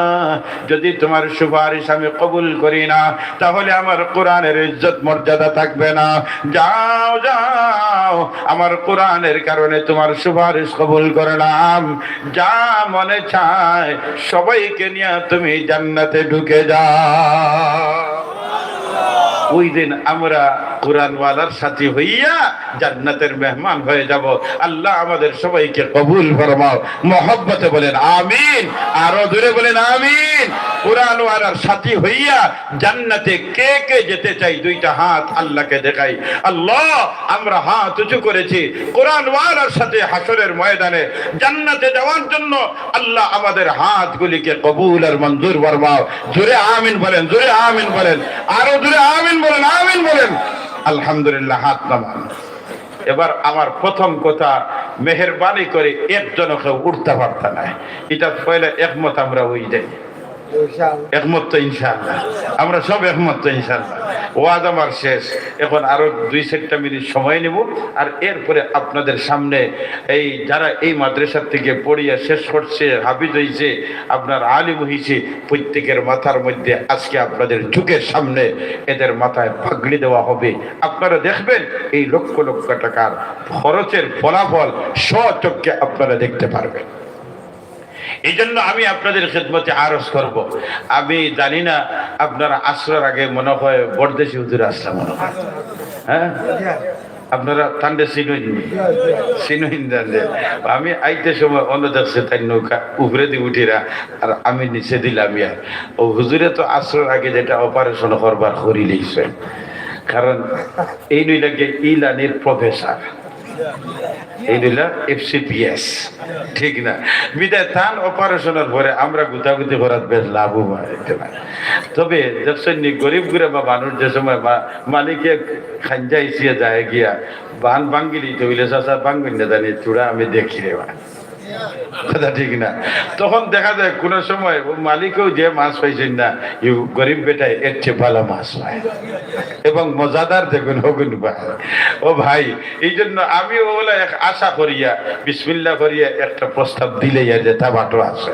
যদি তোমার সুপারিশ আমি কবুল করি না, তাহলে আমার কোরআনের ইজ্জত মর্যাদা থাকবে না। যাও, যাও, আমার কোরআনের কারণে তোমার সুপারিশ কবুল করলাম। যা মনে চায় সবাইকে নিয়ে তুমি জান্নাতে ঢুকে যাও।" ওই দিন আমরা কোরআনওয়ালার সাথী হইয়া জান্নাতের মেহমান হয়ে যাব। আল্লাহ আমাদের সবাইকে কবুল ফরমাও। মহব্বতে বলেন আমিন, আরো জোরে বলেন আমিন। কোরআনওয়ালার সাথী হইয়া জান্নাতে কে কে যেতে চাই, দুইটা হাত আল্লাহকে দেখাই। আল্লাহ, আমরা হাত উঁচু করেছি কোরআনওয়ালার সাথে হাশরের ময়দানে জান্নাতে যাওয়ার জন্য। আল্লাহ আমাদের হাতগুলিকে কবুল আর মঞ্জুর ফরমাও। জোরে আমিন বলেন, জোরে আমিন বলেন, আরো জোরে আমিন বলেন, আমিন বলেন। আলহামদুলিল্লাহ, হাত নামান। এবার আমার প্রথম কথা, মেহেরবানি করে একজনও কেউ উঠতে পারতা না। এটা পয়লা একমত আমরা হই যাই। ইনশাআল্লাহ। একমত তো ইনশাআল্লাহ, আমরা সব একমত তো ইনশাআল্লাহ। ওয়াজ আমার শেষ, এখন আরো দুই চারটা মিনিট সময় নিব, আর এরপরে আপনাদের সামনে এই যারা এই মাদ্রাসা থেকে পড়িয়া শেষ করছে, হাফিজ হইছে, আপনার আলিম হইছে, প্রত্যেকের মাথার মধ্যে আজকে আপনাদের চোখের সামনে এদের মাথায় পাগড়ি দেওয়া হবে। আপনারা দেখবেন এই লক্ষ লক্ষ টাকার খরচের ফলাফল স্বচক্ষে আপনারা দেখতে পারবেন। এই জন্য আমি আপনাদের খেদমতে আরজ করব, আমি জানি না আপনারা আসরার আগে মনে হয় বড়দেশি হুজুর আসলাম মনে হয়, হ্যাঁ? আপনারা তানরে চিনইন নি? চিনইন জানলে। আমি আইতে সময় অন্য দেখছি তাই নৌকা উপরেদি উঠিরা, আর আমি নিচেদি লামিয়া। ও হুজুরে তো আছরর আগে যেটা অপারেশন করবার করি লইছে, কারণ এইন অইলা গিয়া ইলানির প্রফেসর, এইন অইলা এফসিপিএস, ঠিক না? বিদায় তান অপারেশনর পরে আমরা গুতাগুতি করাত বেশ লাভ হয়, ঠিক না? তবে দেখছইন নি, গরিব গুরেবা মানুষ যে সময় মা-, মালিকে খাঞ্জা ইসিয়ে যায় গিয়া, বান ভাঙ্গিলিতো অইলে চাচা ভাঙ্গইন না জানি, থুড়া আমি দেখি রে বা। কথা ঠিক না? তখন দেখা যায় কোনো সময় ও মালিকেও যে মাছ পাইছইন না, ইউ গরিব বেটায় এর চেয়ে ভালা মাছ পায় এবং মজাদার দেখুন হগুন পায়। ও ভাই, এই জন্য আমি ওগুলা এক আশা করিয়া, বিসমিল্লাহ করিয়া একটা প্রস্তাব দিলে ইয়া যেতা বাটো আছে।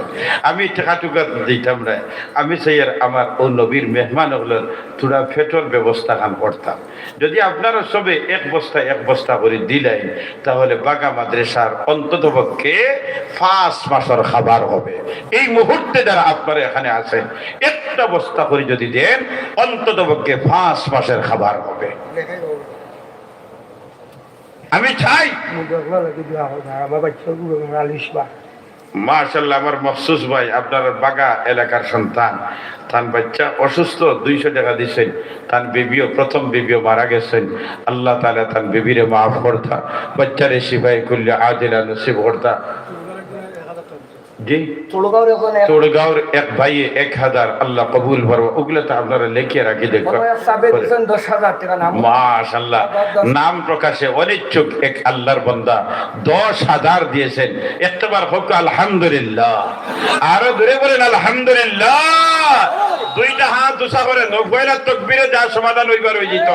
আমি টেকা টুকা দিতাম না, আমি চাইয়ার আমার ও নবীর মেহমান অকলর থুড়া পেটর ব্যবস্থা খান করতাম। যদি আপনারা সবে এক বস্তা এক বস্তা করি দিলাইন, তাহলে বাগা মাদ্রাসার অন্তত পক্ষে পাঁচ মাসর খাবার হবে। এই মুহূর্তে যারা আপনারা এখানে আছেন, একটা বস্তা করি যদি দেন, অন্তত পক্ষে পাঁচ মাসের খাবার হবে। আমি চাই। আমার বাচ্চাগুলো নালিশ বা মাশাআল্লাহ, আমার মখসুস ভাই, আপনার বাগা এলাকার সন্তান, তান বাচ্চা অসুস্থ, দুইশো টেকা দিছইন, তান বিবিও, প্রথম বিবিও মারা গেছইন। আল্লাহ তাআলা তান বিবিরে মাফ করতা, বাচ্চারে শিফায়ে কুল্লি আজিলা নসিব করতা। জি, তুড়গাঁওর ওখানে এক তুড়গাঁওর এক ভাইয়ে এক হাজার, আল্লাহ কবুল ফরমা। ওগুলা তো আপনারা লেখিয়া রাখি দেখবা। বড় এক সাবে দিছইন দশ হাজার টেকা নাম। মাশাআল্লাহ, দশ, দশ। নাম প্রকাশে অনিচ্ছুক এক আল্লাহর বান্দা দশ হাজার দিয়েছেন। একবার হোক আলহামদুলিল্লাহ। আরো জোরে বলেন আলহামদুলিল্লাহ। দুইটা হাত উঁচা করেন, ও পয়লা তকবীরে যা সমাধান অইবার অই যেত।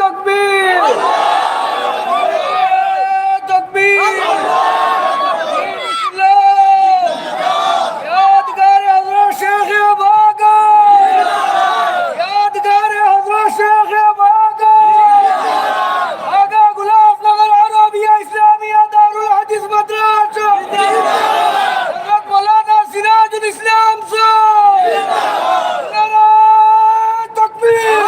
তকবীর! তকবীর! ইয়াদগার হযরত শেখ বাগা! ইয়াদগার হযরত শেখ বাগা! বাগা গোলাপনগর আরবিয়া ইসলামিয়া দারুল হাদিস মাদ্রাসা! হযরত মাওলানা সিরাজুল ইসলাম সাহেব! নারায়ে তকবীর!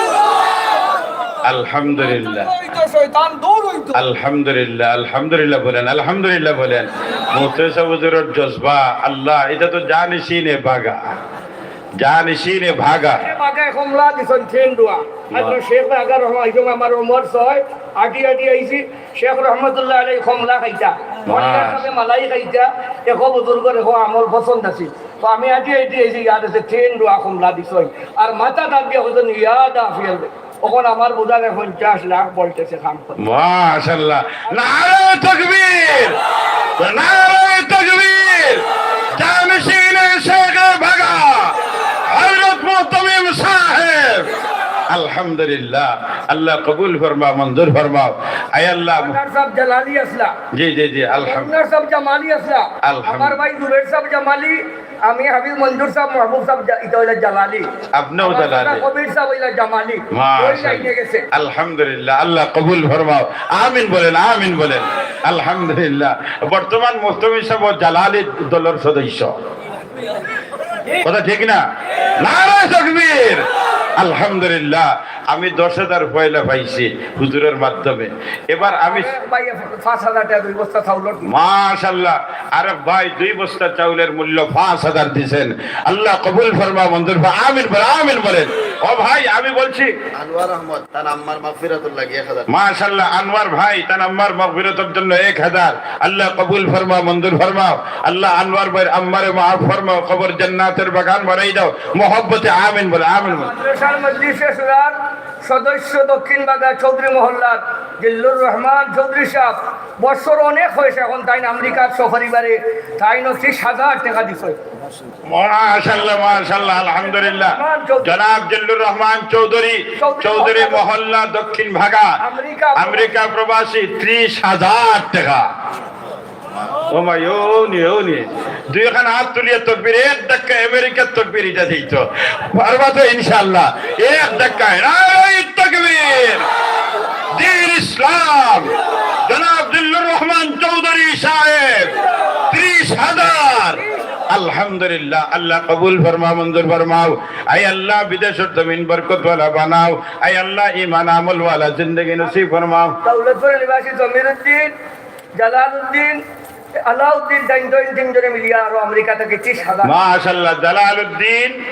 আলহামদুলিল্লাহ। শয়তান দূর হইতো। আলহামদুলিল্লাহ, আলহামদুলিল্লাহ বলেন, আলহামদুলিল্লাহ বলেন। মুহতারাম হুজুরের জজবা, আল্লাহ, এটা তো জানিসিনে বাগা, জানিসিনে বাগা। এ বাগায় কমলা দিছইন, ঠেন ডুয়া। আর বাহ। শেখ বাগা রহমান, একদম আমার ওমর ছয়, আটি আটি আইছি। শেখ রহমতুল্লাহ আলাইহি কমলা খাইতা। মালাইয়ে খাইতা, একো বুজুর্গর একো আমল পছন্দ আছিল। তো আমি আটি আটি আইছি, ইয়াদ আছে, ঠেন ডুয়া কমলা দিছইন। আর মাথা দাগ দিয়া কইছইন, ইয়াদ আফিয়াল। অখন আমার বুঝানে পঞ্চাশ লাখ ভোল্টেজে কাম করে। মাশাআল্লাহ। নারায়ে তাকবীর! নারায়ে তাকবীর! জানিসিনে শেখ বাগা, হযরত মুহতামিম সাহেব। আলহামদুলিল্লাহ। আল্লাহ কবুল ফরমা, মঞ্জুর ফরমাও। আয় আল্লাহ। আনোয়ার সাহেব জালালি আসলা। জি, জি, জি, আলহামদুলিল্লাহ। আনোয়ার সাহেব জামালি আসলা। আলহামদুলিল্লাহ। আমার ভাই জুবের সাহেব জামালি, আমি হাফিজ মঞ্জুর সাহেব, মাহবুব সাহেব জা-, ইটা অইলা জালালি। আপনেও আমার জালালি। চাচা কবির সাহেব অইলা জামালি। মাশাআল্লাহ। ওই লাইনে গেছে। আলহামদুলিল্লাহ, আল্লাহ কবুল ফরমাও। আমিন বলেন, আমিন বলেন। আলহামদুলিল্লাহ। বর্তমান মুহতামিম সাহেব জালালি দলর সদস্য। কথা ঠিক না? নারায়ে তাকবীর। আলহামদুলিল্লাহ। আমি দশ হাজার পয়লা পাইছি হুজুরের মাধ্যমে। এবার আমি ভাই, পাঁচ হাজার টেকা দুই বস্তা চাউলর। মাশাআল্লাহ, আরেক ভাই দুই বস্তা চাউলের মূল্য পাঁচ হাজার দিছেন। আল্লাহ কবুল ফরমা, মঞ্জুর ফরমা। আমিন বলে, আমিন বলেন। ও ভাই, আমি বলছি, আনোয়ার আহমদ, তান আম্মার মাগফিরাতুর লাগি এক হাজার। মাশাআল্লাহ, আনোয়ার ভাই, তান আম্মার মাগফিরাতের জন্য এক হাজার। আল্লাহ কবুল ফরমা, মঞ্জুর ফরমাও। আল্লাহ আনোয়ার ভাইর আম্মারে মাফ ফরমাও, কবর জান্নাতের বাগান বানাই দাও। মহব্বতে আমিন বলে, আমিন বলে। মাদ্রাসার মজলিসে সুরার সদস্য দক্ষিণ বাগা চৌধুরী মহল্লার জিল্লুর রহমান চৌধুরী সাহেব, বছর অনেক হয়েছে, এখন তাইন আমেরিকাত সপরিবারে, তাইনও ত্রিশ হাজার টেকা দিছে। মাশাআল্লাহ, মাশাআল্লাহ, আলহামদুলিল্লাহ। রহমান চৌধুরী। জনাব জিল্লুর রহমান চৌধুরী, চৌধুরী চৌধুরী মহল্লা। মহল্লা, দক্ষিণ বাগা, আমেরিকা। আমেরিকা প্রবাসী, ত্রিশ হাজার টেকা। ও মাই, ও নি, ও নি। দুইখান হাত তুলিয়া তকবীর, এক ধাক্কা আমেরিকার তকবীর ইটা দিত। পারবা তো ইনশাআল্লাহ? এক ধাক্কায়। নারায়ে তাকবীর। দ্বীন ইসলাম। জনাব জিল্লুর রহমান চৌধুরী সাহেব, ত্রিশ হাজার। আলহামদুলিল্লাহ, আল্লাহ কবুল ফরমাও, মঞ্জুর ফরমাও। আয় আল্লাহ, বিদেশর জমিন বরকতওয়ালা বানাও। আয় আল্লাহ, ইমান আমলওয়ালা জিন্দেগি নসিব ফরমাও। দৌলতপুর নিবাসী জমিরুদ্দিন, জালালউদ্দিন, আলাউদ্দিন, তাইন, তাইন তিনজনে মিলিয়া আরো আমেরিকা থাকি ত্রিশ হাজার। মাশাআল্লাহ, জালালউদ্দিন,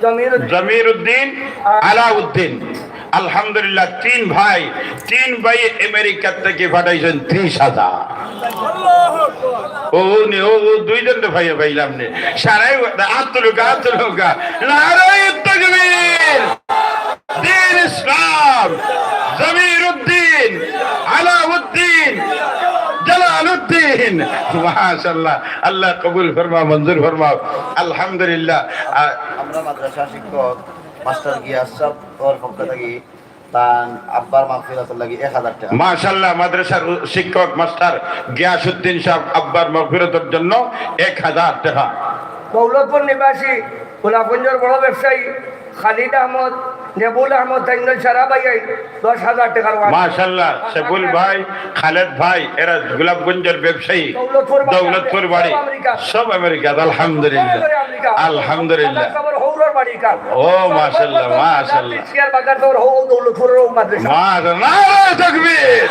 জমিরুদ্দিন। জমিরুদ্দিন, আ- আলাউদ্দিন। আলহামদুলিল্লাহ, তিন ভাই, তিন ভাই আমেরিকা থাকি পাঠাইছইন ত্রিশ হাজার। ও নে, ও, ও দুইজন তো ভাই পাইলাম নে। সারাই আত তুলুকা, আত তুলুকা। নারায়ে তাকবীর। দ্বীন ইসলাম, জমিরুদ্দিন, আলাউদ্দিন, জালালউদ্দিন। মাশাআল্লাহ, আল্লাহ কবুল ফরমাও, মঞ্জুর ফরমাও। আলহামদুলিল্লাহ। আ- আমরা মাদ্রাসা শিক্ষক মাস্টার গিয়াস সাহেবর পক্ষ থাকি তান আব্বার মাগফিরাতর লাগি এক হাজার টেকা। মাশাআল্লাহ, মাদ্রাসার শিক্ষক মাস্টার গিয়াসউদ্দিন সাহেব আব্বার মাগফিরাতর জন্য এক হাজার টেকা। দৌলতপুর নিবাসী গোলাপগঞ্জর বড় ব্যবসায়ী খালিদ আহমদ, নেবুল আহমদ, তাইন সারা ভাই আই দশ হাজার টেকার ওয়াজ। মাশাআল্লাহ, শেবুল ভাই, খালেদ ভাই, এরা গোলাপগঞ্জের ব্যবসায়ী, দৌলতপুর বাড়ি, দৌলতপুর বাড়ি, সব আমেরিকা। সব আমেরিকা, আলহামদুলিল্লাহ। সব আমেরিকা। আলহামদুলিল্লাহ। দাদা সবর হৌরর বাড়ি কার। ও, মাশাআল্লাহ, মাশাআল্লাহ। শেয়ার বাজার সবর হৌ দৌলতপুরর হৌ মাদ্রাসা। মাশাআল্লাহ, নারায়ে তাকবীর,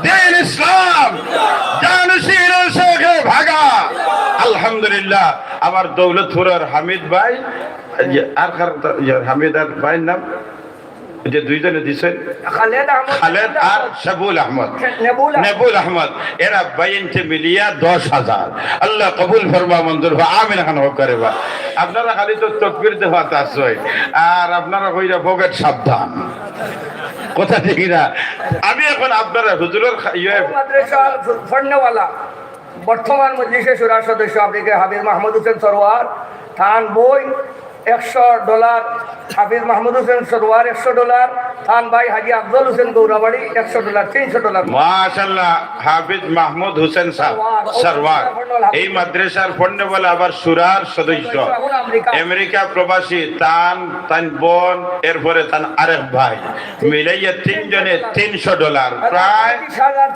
দ্বীন ইসলাম, জানশীন শেখে বাগা। আলহামদুলিল্লাহ, আমার দৌলতপুরর হামিদ ভাই, এই যে আর কার, ইয়ে, হামিদ আর ভাইর নাম, যে দুইজনে দিছেন, খালেদ আহমদ, খালেদ আর শেবুল আহমদ। নেবুল আহমদ। নেবুল আহমদ, এরা বাইনতে মিলিয়া দশ হাজার। আল্লাহ কবুল ফরমা, মঞ্জুর ফরমা, আমিন খান হক করে বা। আপনারা খালি তো তকবীর দেওয়াত আছইন, আর আপনারা কইরা পকেট সাবধান, কথা ঠিক না? আমি এখন আপনারা হুজুরের খা-, ইয়ে, মাদ্রাসা পড়নেওয়ালা বর্তমান মজলিসে শুরার সদস্য আফ্রিকা হাফিজ মাহমুদ হোসেন সরোয়ার, তান বইন একশো ডলার, হাফিজ মাহমুদ হোসেন সরোয়ার একশো ডলার, তান ভাই হাজি আফজল হোসেন গৌরাবাড়ি একশো ডলার, তিনশো ডলার। মাশাআল্লাহ, হাফিজ মাহমুদ হোসেন সাহেব সরোয়ার, সরোয়ার, এই মাদ্রাসার পড়নেওয়ালা আবার শুরার সদস্য, এখন আমেরিকা। আমেরিকা প্রবাসী, তান, তান বইন, এরপরে তান আরেক ভাই, মিলাইয়া তিনজনে তিনশো ডলার, প্রায়,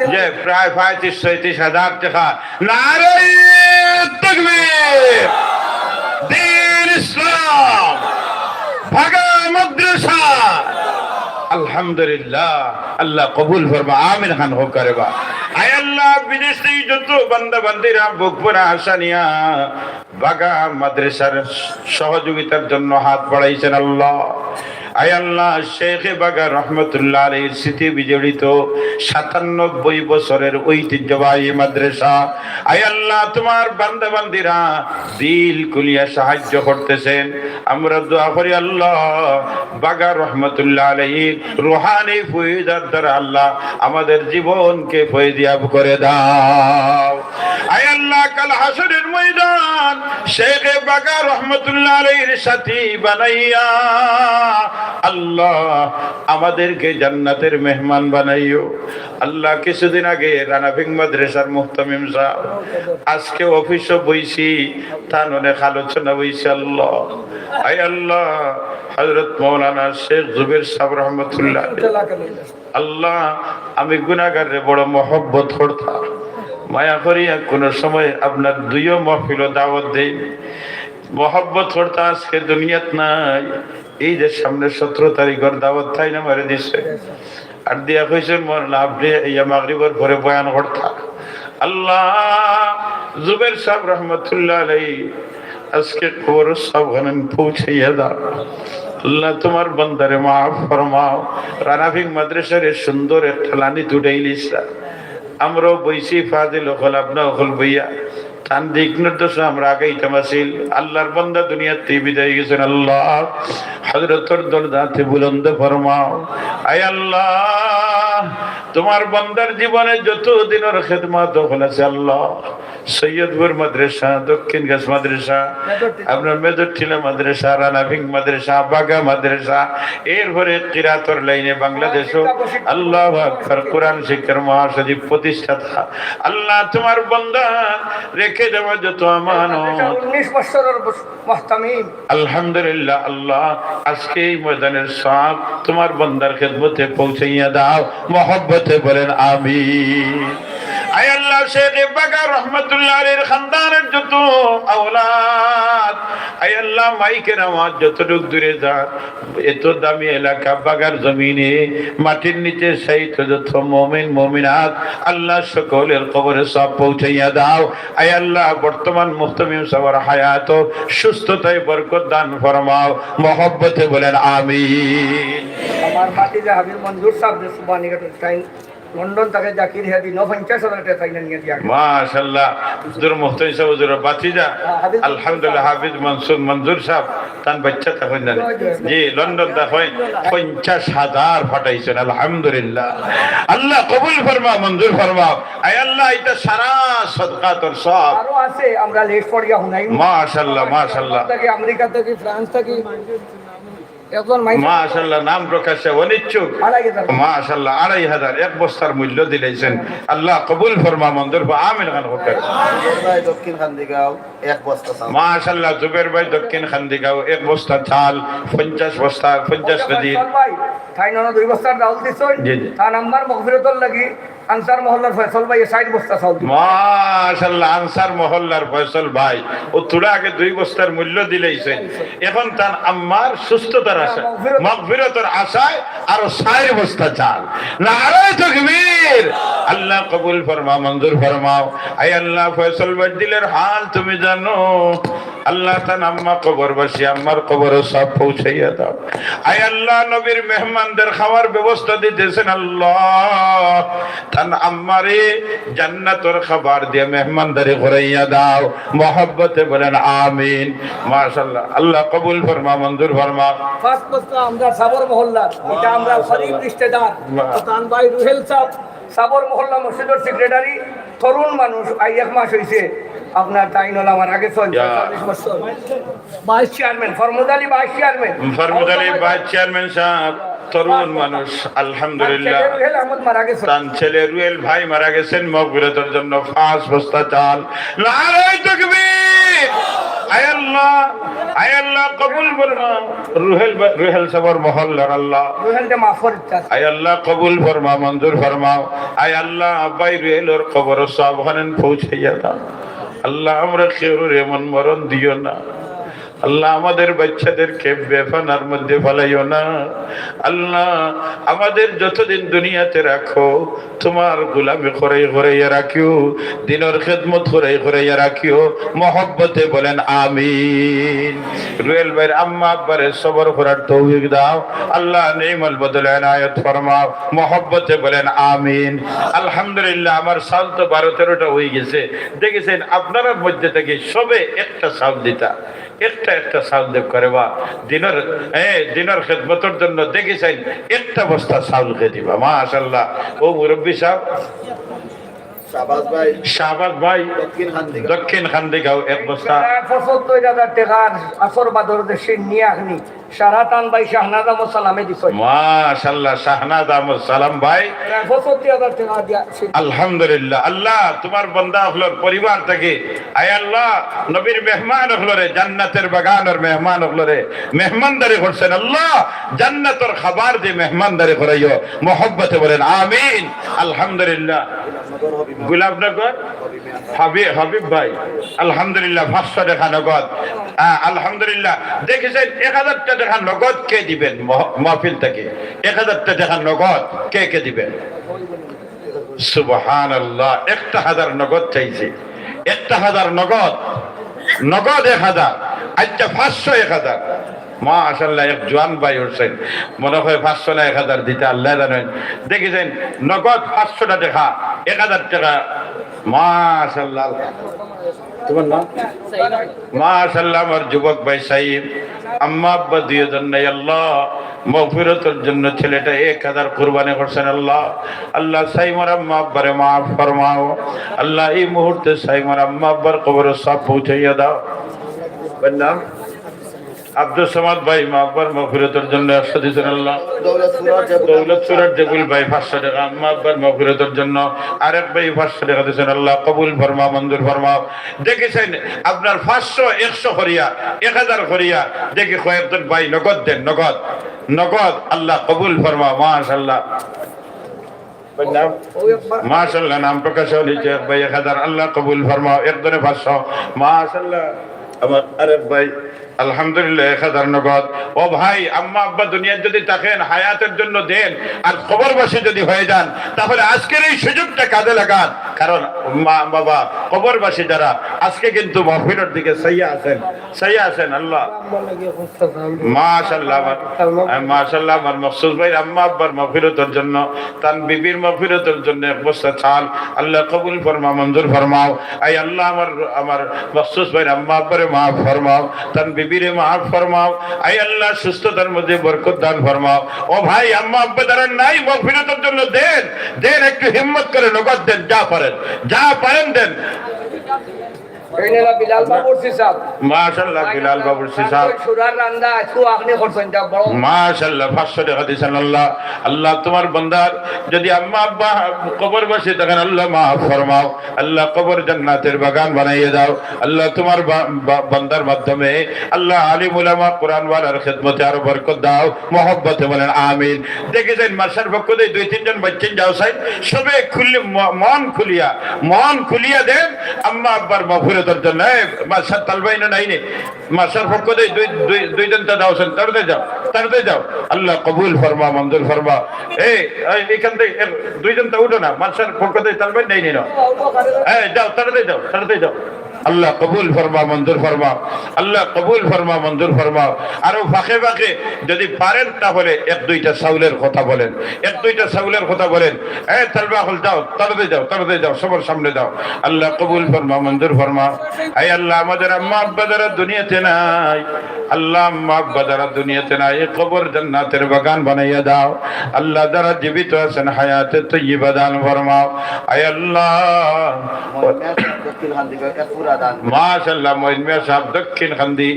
যে প্রায় পঁয়ত্রিশ ছয়ত্রিশ হাজার টেকা। নারায়ে তাকবীর, দ্বীন ইসলাম, বাগা মাদ্রাসা। আলহামদুলিল্লাহ, আল্লাহ কবুল ফরমা, আমিন খান হক করে বা। আয় আল্লাহ, বিদেশ থাকি যত বান্দা বান্দিরা বুক ভরা আশা নিয়া বাগা মাদ্রাসার সহযোগিতার জন্য হাত বাড়াইছেন আল্লাহ। আয় আল্লাহ, শেখে বাগা রহমতুল্লাহ আলাইহির স্মৃতি বিজড়িত সাতানব্বই বছরের ঐতিহ্যবাহী মাদ্রাসা। আয় আল্লাহ, তোমার বান্দা বান্দিরা দিল খুলিয়া সাহায্য করতেছেন। আমরা দোয়া করি আল্লাহ, বাগা রহমতুল্লাহ আলাইহির রুহানি ফয়েজের দ্বারা আল্লাহ আমাদের জীবনকে ফয়েজিয়াব করে দাও। আয় আল্লাহ, কাল হাশরের ময়দান শেখে বাগা রহমতুল্লাহ আলাইহির সাথী বানাইয়া আল্লাহ আমাদেরকে জান্নাতের মেহমান বানাইও। আল্লাহ, কিছুদিন আগে রানাফিং মাদ্রাসার মুহতামিম সাহেব, আজকে অফিসো বইছি, তান অনেক আলোচনা হইছে আল্লাহ। আয় আল্লাহ, হযরত মাওলানা শেখ জুবের সাহেব রহমতুল্লাহ আলাইহি, আল্লাহ, আমি গুনাহগাররে বড় মহব্বত করতা, মায়া করিয়া কোনো সময় আপনার দুইও মাহফিলো দাওয়াত দেই, মহব্বত করতা, আজকে দুনিয়াত নাই। এই যে সামনে সতেরো তারিখর দাওয়াত তাইন আমারে দিছে, আর দিয়া কইছেন, "মৌলানা, আপনি ইয়া মাগরিবর পরে বয়ান করতা।" আল্লাহ, জুবের সাহেব রহমতুল্লাহ আলাইহি আজকে কবর সবখানে পৌঁছাইয়া দাও। আল্লাহ, তোমার বান্দারে মাফ ফরমাও। রানাফিং মাদ্রাসার এই সুন্দর একটা লানি তুটাইলিস না। আমরাও বইছি ফাজিল অকল, আপনা অকল বইয়া। তান দিক নির্দেশে আমরা আগাইতাম আছিল। আল্লাহর বান্দা দুনিয়াতে বিদায় গেছেন। আল্লাহ, হযরতর দরজাতে বুলন্দ ফরমাও। আয় আল্লাহ, তোমার বান্দার জীবনে যত দিনের খেদমত অকল আছে আল্লাহ, সৈয়দপুর মাদ্রাসা, দক্ষিণ গাছ মাদ্রাসা, আপনার মেজরটিলা মাদ্রাসা, রানাফিং মাদ্রাসা, বাগা মাদ্রাসা, এরপরে কিরাতর লাইনে বাংলাদেশও আল্লাহু আকবার, কোরআন শিক্ষার মহাসচিব প্রতিষ্ঠাতা। আল্লাহ, তোমার বান্দা রেখে যাওয়া যত আমানত, উনিশ বছরের মুহতামিম। আলহামদুলিল্লাহ, আল্লাহ, আজকে এই ময়দানের সওয়াব তোমার বান্দার খেদমতে পৌঁছাইয়া দাও, মহব্বতে বলেন আমিন। আয় আল্লাহ, শেখ বাগা রহমতুল্লাহ আলাইহির খানদানের যত আওলাদ, আয় আল্লাহ, মাইকের আওয়াজ যতটুক দূরে যার, এত দামি এলাকা বাগার জমিনে, মাটির নিচে শায়িত যত মুমিন মুমিনাত, আল্লাহ, সকলের কবরে সওয়াব পৌঁছাইয়া দাও। আয় আল্লাহ, বর্তমান মুহতামিম সাহেবের হায়াত ও সুস্থতায় বরকত দান ফরমাও। মহব্বতে বলেন, আমিন। আমার ভাতিজা হাবিব মঞ্জুর সাহেব যে সুবহানি ঘাটের টাইম লন্ডন থেকে জাকির হেদি ন পঞ্চাশ হাজার টাকা ফাইনাল নিয়ে দিয়া গেল। মাশাআল্লাহ, হুজুর মুহতামিম সাহেব, হুজুর ভাতিজা, হ্যাঁ, হাফিজ আলহামদুলিল্লাহ, হাফিজ মনসুর মঞ্জুর সাহেব, তান বাচ্চা তখন জানি। জি, লন্ডন তখন পঞ্চাশ হাজার পাঠাইছেন, আলহামদুলিল্লাহ। আল্লাহ কবুল ফরমা, মঞ্জুর ফরমাও। আয় আল্লাহ, এটা সারা সদকা তোর সব। আরো আছে, আমরা লেট পড়িয়া হুনাই। মাশাআল্লাহ, মাশাআল্লাহ। থাকি, আমেরিকা থাকি, ফ্রান্স থাকি। একজন মাইনষে মাশাআল্লাহ, নাম প্রকাশে অনিচ্ছুক। আড়াই হাজার। মাশাআল্লাহ, আড়াই হাজার, এক বস্তার মূল্য দিলাইছেন। আল্লাহ কবুল ফরমা, মঞ্জুর ফরমা, আমিন খান হোক। জুবের ভাই দক্ষিণ খান্দিগাঁও, এক বস্তা চাল। মাশাআল্লাহ, জুবের ভাই দক্ষিণ খান্দিগাঁও, এক বস্তা চাল, পঞ্চাশ বস্তা, পঞ্চাশ কেজি। ফয়সল ভাই, তাইন অনো দুই বস্তার চাউল দিছইন। জি, জি। তান আম্মার মগফিরতর লাগি আনসার মহল্লার ফয়সল ভাই ষাট বস্তা চাউল দিছইন। মাশাআল্লাহ, আনসার মহল্লার ফয়সল ভাই, ও থুড়া আগে দুই বস্তার মূল্য দিলাইছেন, এখন তান আম্মার সুস্থতার আশা, মগফিরত। মগফিরতর আশায় আরো চাইর বস্তা চাল। নারায়ে তাকবীর। আল্লাহ কবুল ফরমা, মঞ্জুর ফরমাও। আয় আল্লাহ, ফয়সল ভাইর দিলর হাল তুমি জানো। আল্লাহ, তান আম্মা কবরবাসী, আম্মার কবরো সওয়াব পৌঁছাইয়া দাও। আয় আল্লাহ, নবীর মেহমানদের খাওয়ার ব্যবস্থা দিতেছেন আল্লাহ, তান আম্মারে জান্নাতর খাবার দিয়া মেহমানদারি করাইয়া দাও। মহব্বতে বলেন, আমিন। মাশাআল্লাহ, আল্লাহ কবুল ফরমা, মঞ্জুর ফরমা। পাঁচ বস্তা আমরা সাবর মহল্লার, এটা আমরা মাশাআল্লাহ। করিব রিশতেদার। বাহ। তান ভাই রুহেল সাহেব, সাবর মহল্লা মসজিদর সেক্রেটারি, তরুণ মানুষ, আই এক মাস হইছে। আপনার তাইন অলা মারা গেছইন, ইয়া। ছয়চল্লিশ বছর। ভাইস চেয়ারম্যান, ফরমুদ আলী ভাইস চেয়ারম্যান। ফরমুদ আলী ভাইস চেয়ারম্যান সাহেব, তরুণ মানুষ, আলহামদুলিল্লাহ। তান ছেলে রুহেল আহমদ মারা গেছে। তান ছেলে রুহেল ভাই মারা গেছেন, মগফিরতর জন্য পাঁচ বস্তা চাল। নারায়ে তাকবীর। আয় আল্লাহ, আয় আল্লাহ, কবুল ফরমা। রুহেল বা-, রুহেল সাবর মহল্লার আল্লাহ। রুহেলরে মাফ করি দিতা। আয় আল্লাহ, কবুল ফরমা, মঞ্জুর ফরমাও। আয় আল্লাহ, ভাই রুহেলর কবরো সওয়াব খানেন পৌঁছাইয়া দাও। আল্লাহ, আমরা কেউরে এমন মরণ দিও না। আল্লাহ, আমাদের বাচ্চাদেরকে বেফানার মধ্যে ফালাইও না। আল্লাহ, আমাদের যতদিন দুনিয়াতে রাখো, তোমার গোলামি করাই করাইয়া রাখিও, দিনর খেদমত করাই করাইয়া রাখিও। মহব্বতে বলেন, আমিন। রুহেল ভাইর আম্মা আব্বারে সবর করার তৌফিক দাও। আল্লাহ, নি'মাল বদল এনায়েত ফরমাও। মহব্বতে বলেন, আমিন। আলহামদুলিল্লাহ, আমার চাউল তো বারো তেরোটা হয়ে গেছে। দেখেছেন, আপনারার মধ্যে থেকে সবে একটা চাউল দিতা। একটা একটা চাউল দেব করে বা দিনর, এ, দিনর খেদমতর জন্য দেখি চাইন একটা বস্তা চাউল কে দিবা। মাশাআল্লাহ। ও মুরব্বী সাহেব, শাহবাজ ভাই। শাহবাজ ভাই, দক্ষিণ খান্দিগাঁও। দক্ষিণ খান্দিগাঁও এক বস্তা। প্রায় পঁচাত্তর হাজার টাকার আসর বাদর দেশে নিয়ে আসনি। সারাতান ভাই শাহনাজ আহমদ সালামে দিছে। মাশাআল্লাহ, শাহনাজ আহমদ সালাম ভাই। প্রায় পঁচাত্তর হাজার টাকা দিয়া আসছে। আলহামদুলিল্লাহ, আল্লাহ তোমার বান্দা অকলর পরিবার থেকে আয় আল্লাহ, নবীর মেহমান অকলরে, জান্নাতের বাগানর মেহমান অকলরে মেহমানদারি করছেন। আল্লাহ, জান্নাতর খাবার দিয়ে মেহমানদারি করাইও। মহব্বতে বলেন, আমিন। আলহামদুলিল্লাহ। গোলাপনগর হাবি-, হাবিব ভাই, আলহামদুলিল্লাহ, পাঁচশো টাকা নগদ। আ, আলহামদুলিল্লাহ। দেখেছেন, এক হাজার টাকা নগদ কে দিবেন মহ-, মাহফিল থেকে? এক হাজার টাকা নগদ কে কে দিবেন? সুবহানাল্লাহ, একটা হাজার নগদ চাইছে, একটা হাজার নগদ, নগদ এক হাজার, আচ্ছা পাঁচশো এক হাজার। মাশাআল্লাহ, এক জোয়ান ভাই উঠছেন, মনে হয় পাঁচশো না এক হাজার দিতা, আল্লাহ জানেন। দেখেছেন, নগদ পাঁচশো টাকা, এক হাজার টাকা। মাশাআল্লাহ, তোমার নাম? মাশাআল্লাহ, আমার যুবক ভাই সাইম, আম্মা আব্বা দুইজন নাই, আল্লাহ, মাগফিরাতের জন্য ছেলেটা এক হাজার কুরবানি করছেন, আল্লাহ। আল্লাহ, সাইমর আম্মা আব্বারে মাফ ফরমাও। আল্লাহ, এই মুহূর্তে সাইমর আম্মা আব্বার কবরে সওয়াব পৌঁছাইয়া দাও। বললাম, আব্দুস সামাদ ভাই, মা আব্বার মাগফিরাতের জন্য একশো দিয়েছেন, আল্লাহ। দৌলতপুরের জেবুল ভাই পাঁচশো টাকা, আম্মা আব্বার মাগফিরাতের জন্য। আরেক ভাই পাঁচশো টাকা দিয়েছেন, আল্লাহ কবুল ফরমা, মঞ্জুর ফরমাও। দেখেছেন, আপনার পাঁচশো, একশো করিয়া, এক হাজার করিয়া, দেখি কয়েকজন ভাই নগদ দেন, নগদ, নগদ, আল্লাহ কবুল ফরমা, মাশাআল্লাহ। মাশাআল্লাহ, নাম প্রকাশ অইছে এক ভাই এক হাজার, আল্লাহ কবুল ফরমাও। একজনে পাঁচশো, মাশাআল্লাহ। আমার আরেক ভাই, আলহামদুলিল্লাহ, এক হাজার নগদ। ও ভাই, আম্মা আব্বা দুনিয়াত যদি থাকেন, হায়াতের জন্য দেন, আর কবরবাসী যদি হয়ে যান, তাহলে আজকের এই সুযোগটা কাজে লাগান। কারণ মা বাবা কবরবাসী যারা, আজকে কিন্তু মাহফিলের দিকে চাইয়া আছেন, চাইয়া আছেন। আল্লাহ, মাশাআল্লাহ, আমার, মাশাআল্লাহ, আমার মকসুদ ভাইর আম্মা আব্বার মাগফিরাতের জন্য, তান বিবির মাগফিরাতের জন্য এক বস্তা চাল আল্লাহ কবুল ফরমা, মঞ্জুর ফরমাও। আই আল্লাহ, আমার, আমার মকসুদ ভাইর আম্মা আব্বারে মাফ ফরমাও, তান বিবিরে মাফ ফরমাও। আই আল্লাহ, সুস্থতার মধ্যে বরকত দান ফরমাও। ও ভাই, আম্মা আব্বা যারা নাই, মাগফিরাতের জন্য দেন, দেন, একটু হিম্মত করে নগদ দেন, যা পারেন, যা পারেন দেন। এই নিলা বিলাল বাবুর্চি সাহেব। মাশাআল্লাহ, বিলাল বাবুর্চি সাহেব। সুরার রান্দা আজকে আপনি করছেন, যা বড়। মাশাআল্লাহ, পাঁচশো টাকা দিছেন। আল্লাহ, আল্লাহ, তোমার বান্দার যদি আম্মা আব্বা কবরবাসী থাকেন, আল্লাহ মাফ ফরমাও। আল্লাহ, কবর জান্নাতের বাগান বানাইয়া দাও। আল্লাহ, তোমার বা-, বা-, বান্দার মাধ্যমে, আল্লাহ, আলিম উলামা, কোরআনওয়ালার খেদমতে আরো বরকত দাও। মহব্বতে বলেন আমিন। দেখি যাইন, মাদ্রাসার পক্ষ থেকে দুই তিনজন বাচ্চা যাও চাই, সবে খুলে ম-, মন খুলিয়া, মন খুলিয়া দেন, আম্মা আব্বার মাগফিরাতের জন্য। এই, মাদ্রাসার তালবাইন নাই নি? মাদ্রাসার পক্ষ থেকে দুই, দুই, দুইজন তো যাও চাই, তাড়াতাড়ি যাও, তাড়াতাড়ি যাও। আল্লাহ কবুল ফরমা, মঞ্জুর ফরমা। এই, এই, এখান থেকে এক, দুইজন তো উঠো না, মাদ্রাসার পক্ষ থেকে তালবাইন নাই নি না? এই, যাও, তাড়াতাড়ি যাও, তাড়াতাড়ি যাও। আল্লাহ কবুল ফরমা, মঞ্জুর ফরমাও। আল্লাহ কবুল ফরমা, মঞ্জুর ফরমাও। আরো ফাঁকে ফাঁকে যদি পারেন তাহলে এক দুইটা চাউলের কথা বলেন, এক দুইটা চাউলের কথা বলেন। এ তালবা হল যাও, তাড়াতাড়ি যাও, তাড়াতাড়ি যাও, সবার সামনে যাও। আল্লাহ কবুল ফরমা, মঞ্জুর ফরমা। আয় আল্লাহ, আমাদের আম্মা আব্বা যারা দুনিয়াতে নাই, আল্লাহ আম্মা আব্বা যারা দুনিয়াতে নাই, এই কবর জান্নাতের বাগান বানাইয়া দাও। আল্লাহ যারা জীবিত আছেন, হায়াতে তৈয়বা দান ফরমাও। আয় আল্লাহ, মইন মিয়া সাহেব দক্ষিণ খান্দি, এক পুরা দান। মাশাআল্লাহ, মইন মিয়া সাহেব দক্ষিণ খান্দি,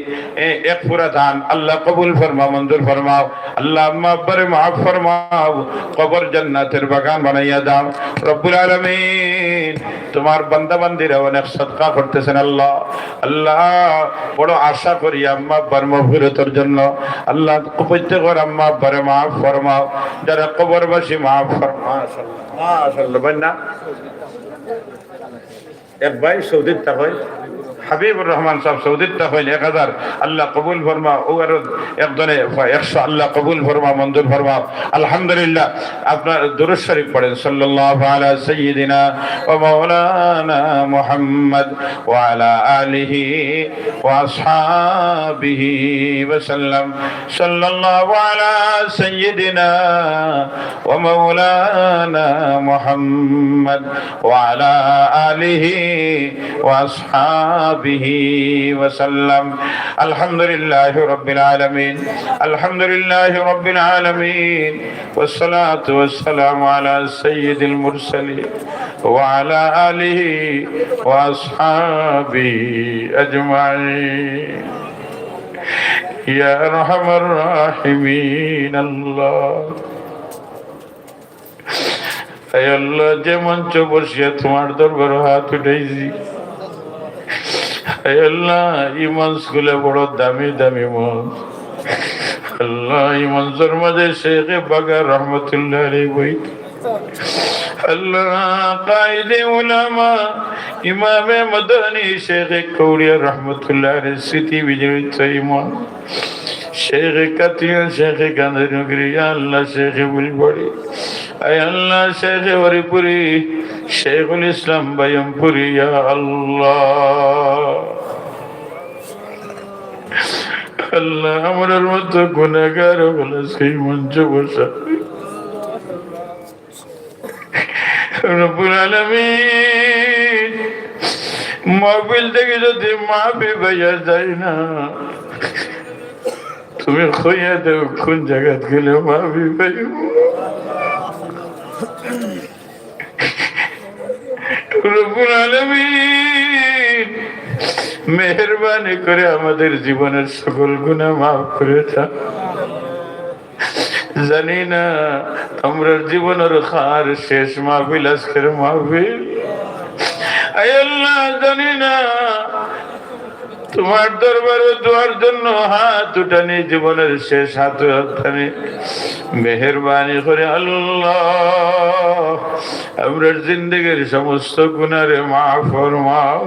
এ, এক পুরা দান। আল্লাহ কবুল ফরমা, মঞ্জুর ফরমাও। আল্লাহ আম্মা আব্বারে মাফ ফরমাও, কবর জান্নাতের বাগান বানাইয়া দাও। রব্বুল আলামিন, তোমার বান্দা বান্দিরা অনেক সদকা করতেছেন আল্লাহ। আল্লাহ, বড় আশা করি আম্মা আব্বার মাগফিরাতের জন্য। আল্লাহ, প্রত্যেকর আম্মা আব্বারে মাফ ফরমাও, যারা কবরবাসী মাফ ফরমাও। মাশাআল্লাহ, মাশাআল্লাহ, ভাই না? এক ভাই সৌদিত থাকইন, হাবিবুর রহমান সাহেব সৌদিত থাকইন, এক হাজার, আল্লাহ কবুল ফরমা। ও আরো একজনে একশো, আল্লাহ কবুল ফরমা, মঞ্জুর ফরমা। আলহামদুলিল্লাহ, আপনারা দুরূদ শরীফ পড়েন, সাল্লাল্লাহু আলা সাইয়্যিদিনা ওয়া মাওলানা মুহাম্মদ ওয়া আলা আলিহি ওয়া আসহাবিহি ওয়া সাল্লাম। সাল্লাল্লাহু আলা সাইয়্যিদিনা ওয়া মাওলানা মুহাম্মদ ওয়া আলা আলিহি ওয়া আসহাবিহি ওয়া সাল্লাম। আলহামদুলিল্লাহি রাব্বিল আলামিন। আলহামদুলিল্লাহি রাব্বিল আলামিন। والصلاة والسلام على سيد المرسلين وعلى آله وأصحابه أجمعين. يا أرحم الراحمين الله. আয় আল্লাহ, যে মঞ্চ বসিয়া তোমার দরবারো হাত উঠাইছি, আয় আল্লাহ, ই মঞ্চগুলা বড় দামি দামি মঞ্চ। আল্লাহ, ই মঞ্চর মাঝে শেখে বাগা রহমতুল্লাহ আলাইহি বইত। আল্লাহ, কায়েদে উলামা, ইমামে মাদানী, শেখে কৌড়িয়া রহমতুল্লাহ আলাইহির স্মৃতি বিজড়িত ই মঞ্চ। শেখে কাতিয়া, শেখে গান্ধীনগরী, ইয়া আল্লাহ, শেখে বুলবাড়ি, আয় আল্লাহ, শেখে হরিপুরি, শেখুল ইসলাম বায়মপুরি, ইয়া আল্লাহ। আল্লাহ, আমরার মতো গুনাহগার অকল আজকে এই মঞ্চে বসা। রব্বুল আলামিন, মাহফিল থাকি যদি মাফি পাইয়া যাই না, তুমি কইয়া দেও কোন জাগাত গেলে মাফি পাইমু। রব্বুল আলামিন, মেহেরবানি করে আমাদের জীবনের সকল গুনাহ মাফ করে দাও। জানি না আমরার জীবনর কার শেষ মাহফিল আজকের মাহফিল। আয় আল্লাহ, জানি না তুমার দরবারো দোয়ার জন্য হাত উঠানি, জীবনর শেষ হাত উঠানি। মেহেরবানি করি আল্লাহ, আমরার জিন্দেগির সমস্ত গুনারে মাফ ফরমাও।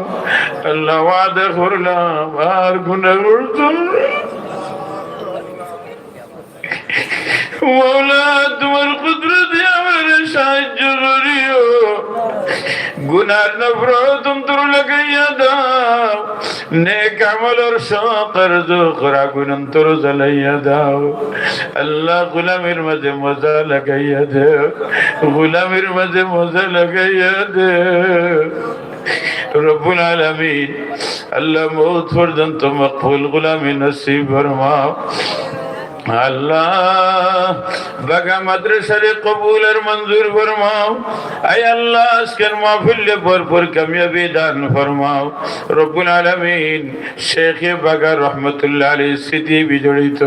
আল্লাহ, ওয়াদা করলাম আর গুনা করতাম না। মওলা, তুমার কুদরতে আমরারে সাহায্য করিও। গুনার নফরত অন্তর লাগাইয়া দাও, নেক আমলর শখ আর জোকর আগুন অন্তর জ্বালাইয়া দাও। আল্লাহ, গোলামির মাঝে মজা লাগাইয়া দেও, গোলামির মাঝে মজা লাগাইয়া দেও। রব্বুল আলামিন, আল্লাহ, মউত পর্যন্ত মকবুল গোলামি নসিব ফরমাও। আল্লাহ, বাগা মাদ্রাসারে কবুল আর মঞ্জুর ফরমাও। আয় আল্লাহ, আজকের মাহফিলে ভরপুর কামিয়াবি দান ফরমাও। রব্বুল আলামিন, শেখে বাগা রহমতুল্লাহ আলাইহির স্মৃতি বিজড়িত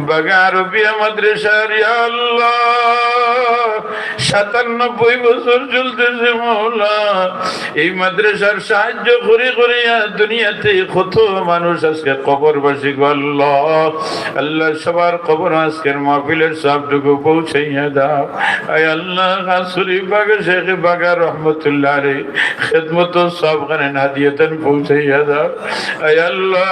বাগা আরবিয়া মাদ্রাসার, ইয়া আল্লাহ, সাতানব্বই বছর চলতেছে মওলা। এই মাদ্রাসার সাহায্য করি করিয়া দুনিয়াতে কত মানুষ আজকে কবরবাসী গো আল্লাহ। আল্লাহ, সবার কবর আজকের মাহফিলের সবটুকু পৌঁছাইয়া দাও। আয় আল্লাহ, খাস করি বাগা শেখে বাগা রহমতুল্লাহ আলাইহি খেদমত সব খানে হাদিয়াতান পৌঁছাইয়া দাও। আয় আল্লাহ,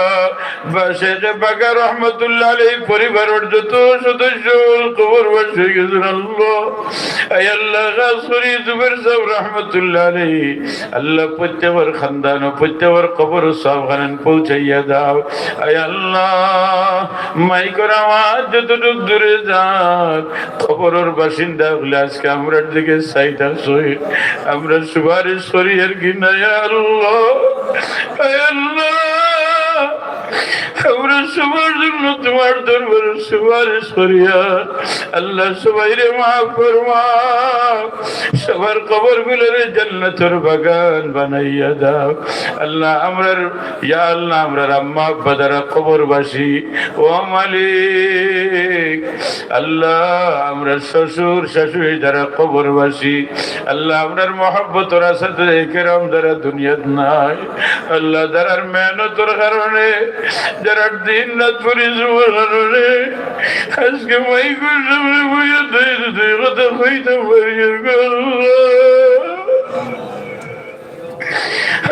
বা শেখে বাগা রহমতুল্লাহ আলাইহি পরিবারর যত সদস্য কবরবাসী হয়ে গেছেন আল্লাহ। আয় আল্লাহ, খাস করি জুবের সাহেব রহমতুল্লাহ আলাইহি, আল্লাহ, প্রত্যেকর খানদান ও প্রত্যেকর কবর সব খানে পৌঁছাইয়া দাও। আয় আল্লাহ, মাইকর আওয়াজ যতটুক দূরে যাক, কবরর বাসিন্দা হলে আজকে আমরার দিকে চাইতা সই, আমরা সুপারিশ করি আর কি না, ইয়া আল্লাহ। আয় আল্লাহ, আমরা সবার জন্য তোমার দরবারে সুপারিশ করিয়া, আল্লাহ, সবাইরে মাফ ফরমাও, সবার কবর গুলোরে জান্নাতের বাগান বানাইয়া দাও। আল্লাহ, আমরার, ইয়া আল্লাহ, আমরার আম্মা আব্বা যারা কবরবাসী, ও মালিক, আল্লাহ, আমরার শ্বশুর শাশুড়ি যারা কবরবাসী, আল্লাহ, আমরার মহব্বতর আসাদে কেরাম যারা দুনিয়াত নাই, আল্লাহ, যারার মেহনতর কারণে, যারার দিন রাত পরিশ্রমর কারণে আজকে মাইকর সামনে বইয়া দুই দুই কথা কইতে পারি, আল্লাহ।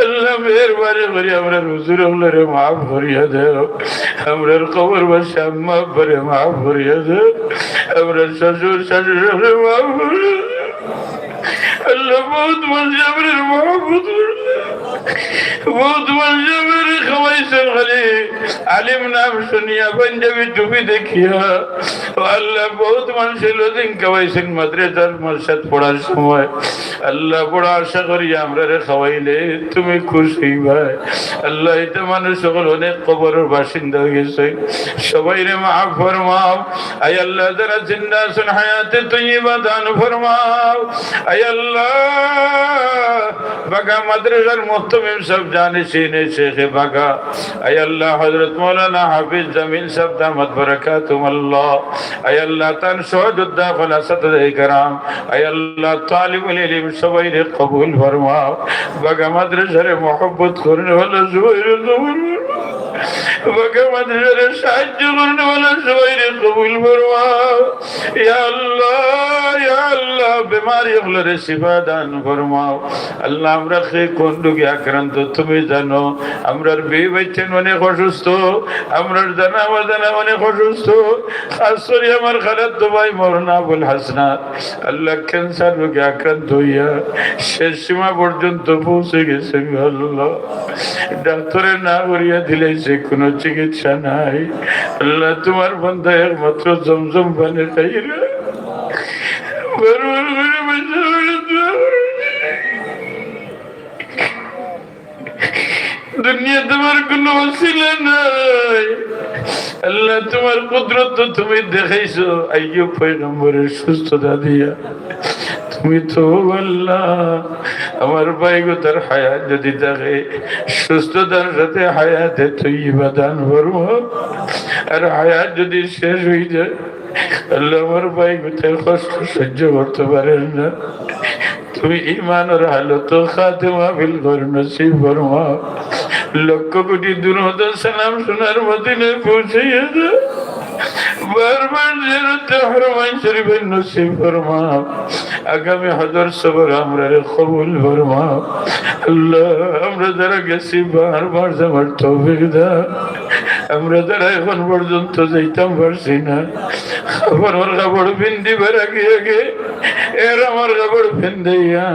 আল্লাহ, মেহেরবানি করি আমরার হুজুর অকলরে মাফ করিয়া দেও, আমরার কবরবাসী আম্মা আব্বারে মাফ করিয়া দেও, আমরার শ্বশুর শাশুড়ি অকলরে মাফ করিয়া দেও। আল্লাহ, বহুত মানুষ আমরার মহব্বত করছে, বহুত মানুষ আমরারে খাওয়াইছেন খালি আলিম নাম শুনিয়া, পাঞ্জাবি টুপি দেখিয়া। ও আল্লাহ, বহুত মানুষে লজিং খাওয়াইছেন মাদ্রাসার মাদ্রাসাত পড়ার সময়। আল্লাহ, বড় আশা করি আমরারে খাওয়াইলে তুমি খুশি হইবায়। আল্লাহ, এতে মানুষ সকল অনেক কবরর বাসিন্দা হয়ে গেছে, সবাইরে মাফ ফরমাও। আয় আল্লাহ, যারা জিন্দা আছেন হায়াতে তৈয়বা দান ফরমাও। আয় আল্লাহ, বাগা মাদ্রাসার মুহতামিম সাহেব জানে চিনে শেখে বাগা। আয় আল্লাহ, হযরত মাওলানা হাফিজ জামিল সাহেব দামাত বারাকাতুহুম আল্লাহ। আয় আল্লাহ, তান সহযোদ্ধা অকল আসাদে কেরাম। আয় আল্লাহ, তালিবুল ইলম সবাইরে কবুল ফরমাও। বাগা মাদ্রাসারে মহব্বত করনেওয়ালা সবাইরে কবুল ফরমাও। বাগা মাদ্রাসারে সাহায্য করনেওয়ালা সবাইরে কবুল ফরমাও। ইয়া আল্লাহ, ইয়া আল্লাহ, বেমারি অকলরে শিফা দান ফরমাও। আল্লাহ, আমরা কে কোন রোগে আক্রান্ত তুমি জানো। আমরার বিবি বাচ্চাইন অনেক অসুস্থ, আমরার জানা অজানা অনেক অসুস্থ। খাস করি আমার খালাতো ভাই মৌলানা আবুল হাসনাত, আল্লাহ, ক্যান্সার রোগে আক্রান্ত হইয়া শেষ সীমা পর্যন্ত পৌঁছে গেছে। আল্লাহ, ডাক্তারে না করিয়া দিলাইছে, কোনো চিকিৎসা নাই। আল্লাহ, তোমার বান্দা একমাত্র জমজম পানি খাইরা বারবার করে বলছে, দুনিয়াত আমার কোনো ওসিলা নাই। আল্লাহ, তোমার কুদরত তো তুমি দেখাইছো আইয়ুব পয়গম্বরের সুস্থতা দিয়া। তুমি তো আল্লাহ, আমার ভাইগো তার হায়াত যদি থাকে, সুস্থতার সাথে হায়াতে তৈয়বা দান ফরমাও। আর হায়াত যদি শেষ হয়ে যায়, আল্লাহ, আমার ভাইগো তার কষ্ট সহ্য করতে পারেন না। তুমি ইমানর হালতো খাতেমা বিল খৈর নসিব ফরমাও। লক্ষ কোটি দুরূদ ও সালাম সোনার মদিনায় পৌঁছাইয়া দাও। বারবার জিয়ারতে হরমাইন শরীফের নসিব ফরমাও। আগামী হজর সফর আমরারে কবুল ফরমাও। আল্লাহ, আমরা যারা গেছি বারবার যাওয়ার তৌফিক দাও। আমরা যারা এখন পর্যন্ত যাইতাম পারছি না, কাফনের কাপড় পিন্দিবার আগে আগে এহরামর কাপড় পিন্দাইয়া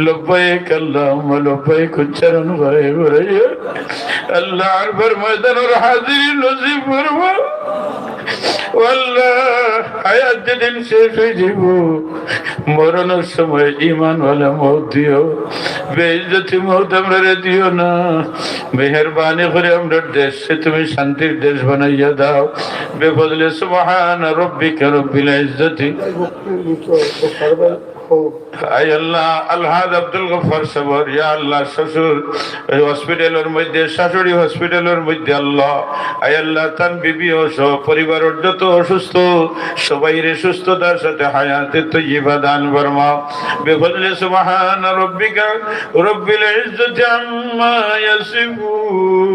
লব্বাইক আল্লাহুম্মা লব্বাইক উচ্চারণ করাই করাইয়া আল্লাহ আরফার ময়দানর হাজিরি নসিব ফরমাও। ও আল্লাহ, হায়াত যেদিন শেষ অইযিবো, মরণর সময় ঈমানওয়ালা মউত দিও, বেইজ্জতি মউত আমরারে দিও না। মেহেরবানি করি আমরার দেশরে তুমি শান্তির দেশ বানাইয়া দাও। বেফজলি সুবহানা রাব্বিকা রাব্বিল ইজ্জতি। আয় আল্লাহ, আলহাজ আব্দুল গফফার সাবর, ইয়া আল্লাহ, শ্বশুর ওই হসপিটালর মধ্যে, শাশুড়ি হসপিটালর মধ্যে, আল্লাহ, আয় আল্লাহ, তান বিবি ও সহ পরিবারর যত অসুস্থ, সবাইরে সুস্থতার সাথে হায়াতে তৈয়বা দান ফরমাও। বেফজলি সুবহানা রাব্বিকা রাব্বিল ইজ্জতি আম্মা ইয়াসিফুন।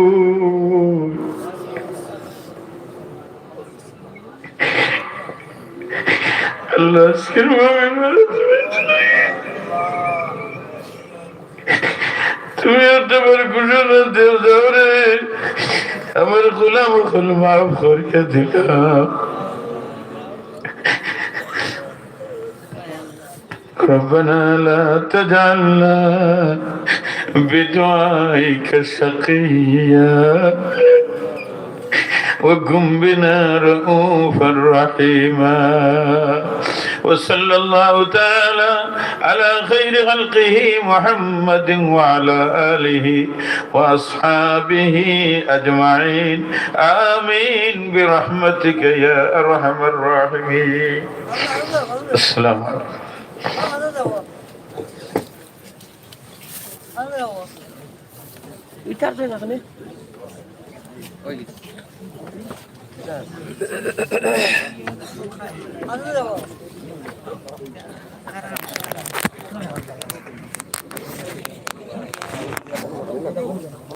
আল্লাহ, আজকের মাহফিল মানে তুমি, তুমি একটা বার ঘোষণা দেও, যাও রে, আমার গোলাম অকল মাফ করিয়া দিলাম। ربنا لا تجعلنا بدعائك شقيا وكن بنا رءوفا رحيما. وصلى الله تعالى على خير خلقه محمد وعلى آله وأصحابه أجمعين. آمين برحمتك يا أرحم الراحمين. السلام عليكم.